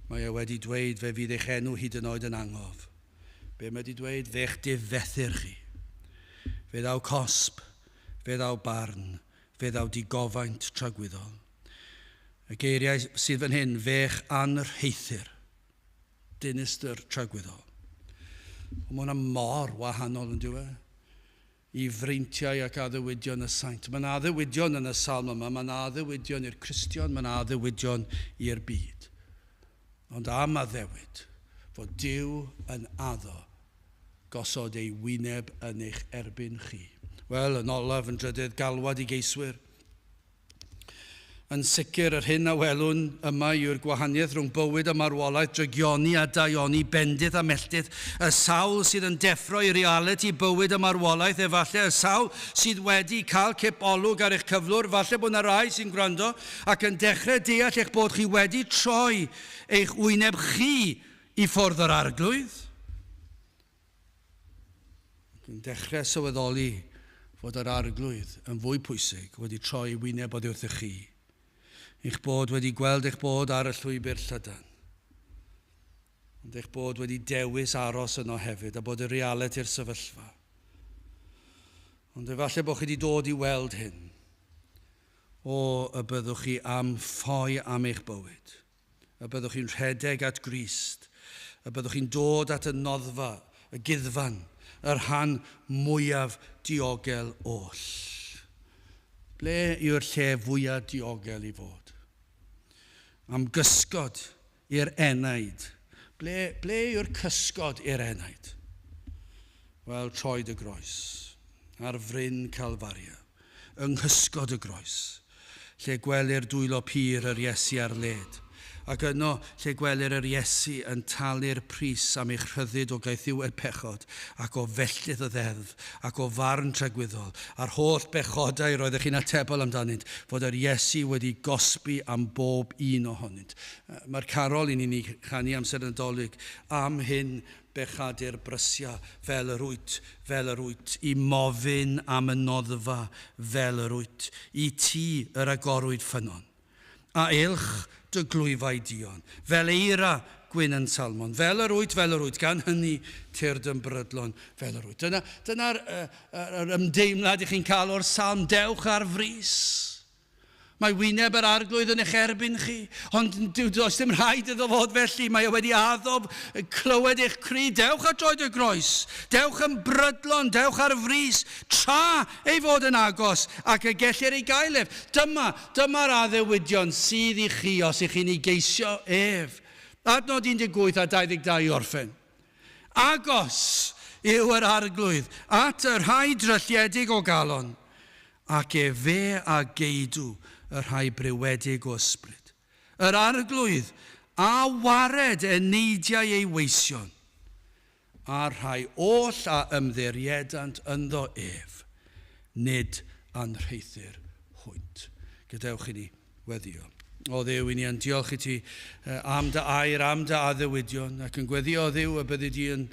Mae e wedi dweud, fe fydd eich enw hyd yn oed yn angof. Be mae wedi dweud? Fe'ch difethir chi. Fe ddaw cosb, fe ddaw barn, fe ddaw digofaint tragwyddol. Y geiriau sydd fan hyn, fe'ch anrheithir. Dinistr tragwyddol. Ond mae hwnna mor wahanol yn dyw e? I freintiau ac addewidion y saint. Mae yna addewidion yn y salm yma, mae yna addewidion i'r Cristion, mae yna addewidion i'r byd. Ond am addewid fod Duw yn addo gosod ei wyneb yn eich erbyn chi. Wel, yn olaf, yn drydydd, galwad i geiswyr. Yn sicr, yr hyn a welwn yma yw'r gwahaniaeth rhwng bywyd a marwolaeth, drygioni a daioni, bendith a melltith, y sawl sydd yn deffro i realiti bywyd a marwolaeth, efallai y sawl sydd wedi cael cip olwg ar eich cyflwr, falle bod yna rai sy'n gwrando ac yn dechrau deall eich bod chi wedi troi eich wyneb chi i ffwrdd o'r Arglwydd. Ac yn dechrau sylweddoli fod yr Arglwydd yn fwy pwysig wedi troi ei wyneb oddi wrthych chi, eich bod wedi gweld eich bod ar y llwybr llydan, ond eich bod wedi dewis aros yno hefyd a bod y realiti'r sefyllfa. Ond efallai bod chi wedi dod i weld hyn. O, y byddwch chi am ffoi am eich bywyd. Y byddwch chi'n rhedeg at Grist, y byddwch chi'n dod at y noddfa, y guddfan, y rhan mwyaf diogel oll. Ble yw'r lle fwyaf diogel i fod? Am gysgod i'r enaid. Ble, ble yw'r cysgod i'r enaid? Wel, troed y groes, ar fryn Calfaria. yng nghysgod y groes, lle gwelir dwylo pur yr Iesu ar led, Ac yno lle gwelir yr Iesu yn talu'r pris am eich rhyddid o gaethiwed pechod ac o felltith y ddeddf ac o farn tragwyddol a'r holl bechodau roeddech chi'n atebol amdanynt, fod yr Iesu wedi gosbi am bob un ohonynt. Mae'r carol i ni'n ei chanu amser Nadolig am hyn bechadur brysia fel yr wyt, fel yr wyt, i mofyn am y noddfa fel yr wyt, i ti yr agorwyd ffynnon. A eilch dy glwyfau duon, fel eira gwyn yn salmon, fel yr wyt, fel yr wyt, gan hynny tyrd yn brydlon, fel yr wyt. Dyna'r ymdeimlad i chi'n cael o'r salm, dewch ar frys. Mae wyneb yr arglwydd yn eich erbyn chi, ond does dim rhaid iddo fod felly. Mae e wedi addo clywed eich cri. Dewch at droed y groes, dewch yn brydlon, dewch ar frys, tra ei fod yn agos ac y gellir ei gael ef. Dyma'r addewidion sydd i chi os ych chi'n ei geisio ef. Adnod 18 a 22 i orffen. Agos yw yr arglwydd at y rhai drylliedig o galon, ac efe a geidw y rhai brywedig o ysbryd. Yr arglwydd a wared eneidiau ei weision, a'r rhai oll a ymddiriedant ynddo ef, nid anrheithir hwynt. Gadewch i ni weddio. O Dduw, i ni yn diolch i ti am dy air, am dy addewidion, ac yn gweddio o Dduw y byddi di yn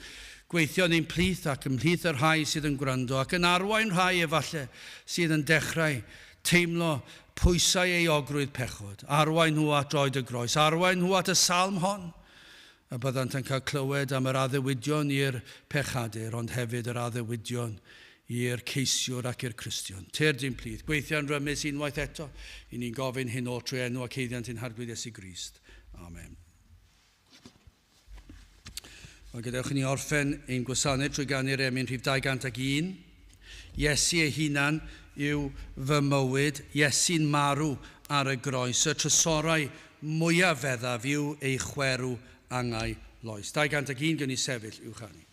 gweithio yn ein plith ac ymhlith y rhai sydd yn gwrando, ac yn arwain rhai efallai sydd yn dechrau teimlo pwysau euogrwydd pechod, arwain nhw at droed y groes, arwain nhw at y salm hon, a byddant yn cael clywed am yr addewidion i'r pechadur, ond hefyd yr addewidion i'r ceisiwr ac i'r Cristion. Tyrd i'n plith, gweithio'n rymus unwaith eto, i ni'n gofyn hyn oll trwy enw ac haeddiant ein Harglwydd Iesu Grist. Amen. Wel, gadewch i ni orffen ein gwasanaeth trwy ganu'r emyn rhif 201. Iesu ei hunan yw fy mywyd, Iesu'n marw ar y groes. Y trysorau mwyaf feddaf yw ei chwerw angau loes. 201 gwn i sefyll i'w chanu.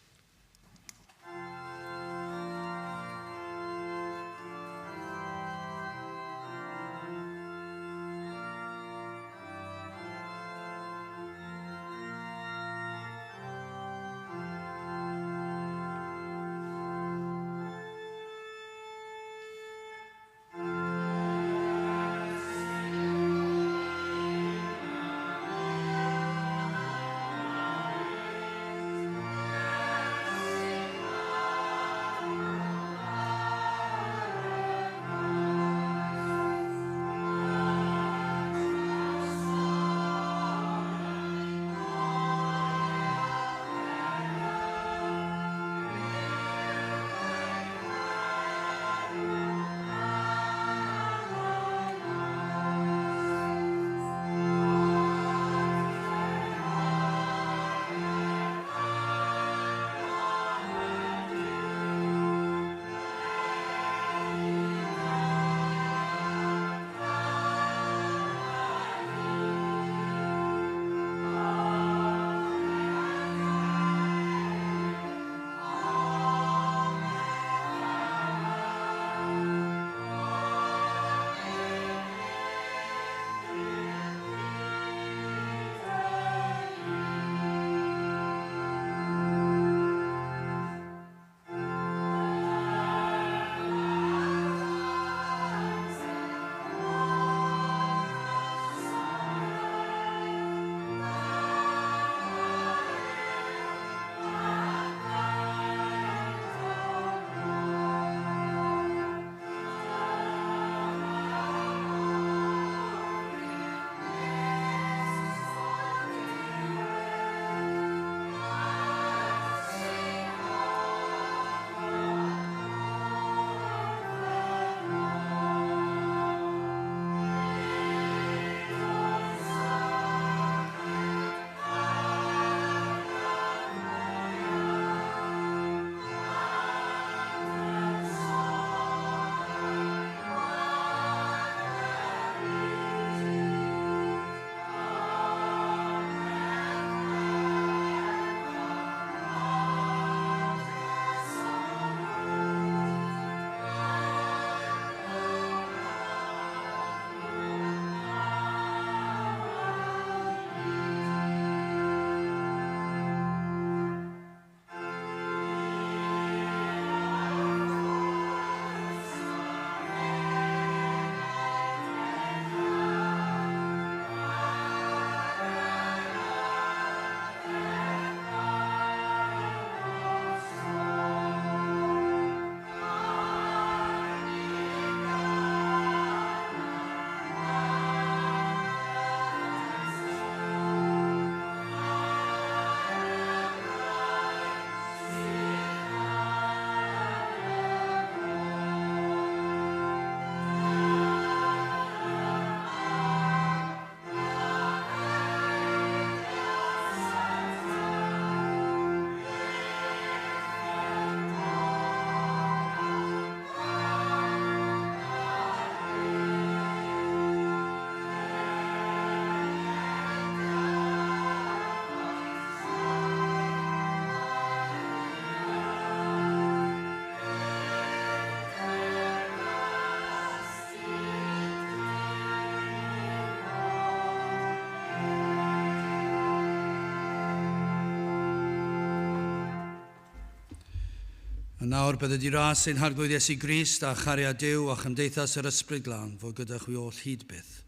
A nawr bydded i ras ein Harglwydd Iesu Grist a chariad Duw a chymdeithas yr Ysbryd Glân fod gyda chwi oll hyd byth.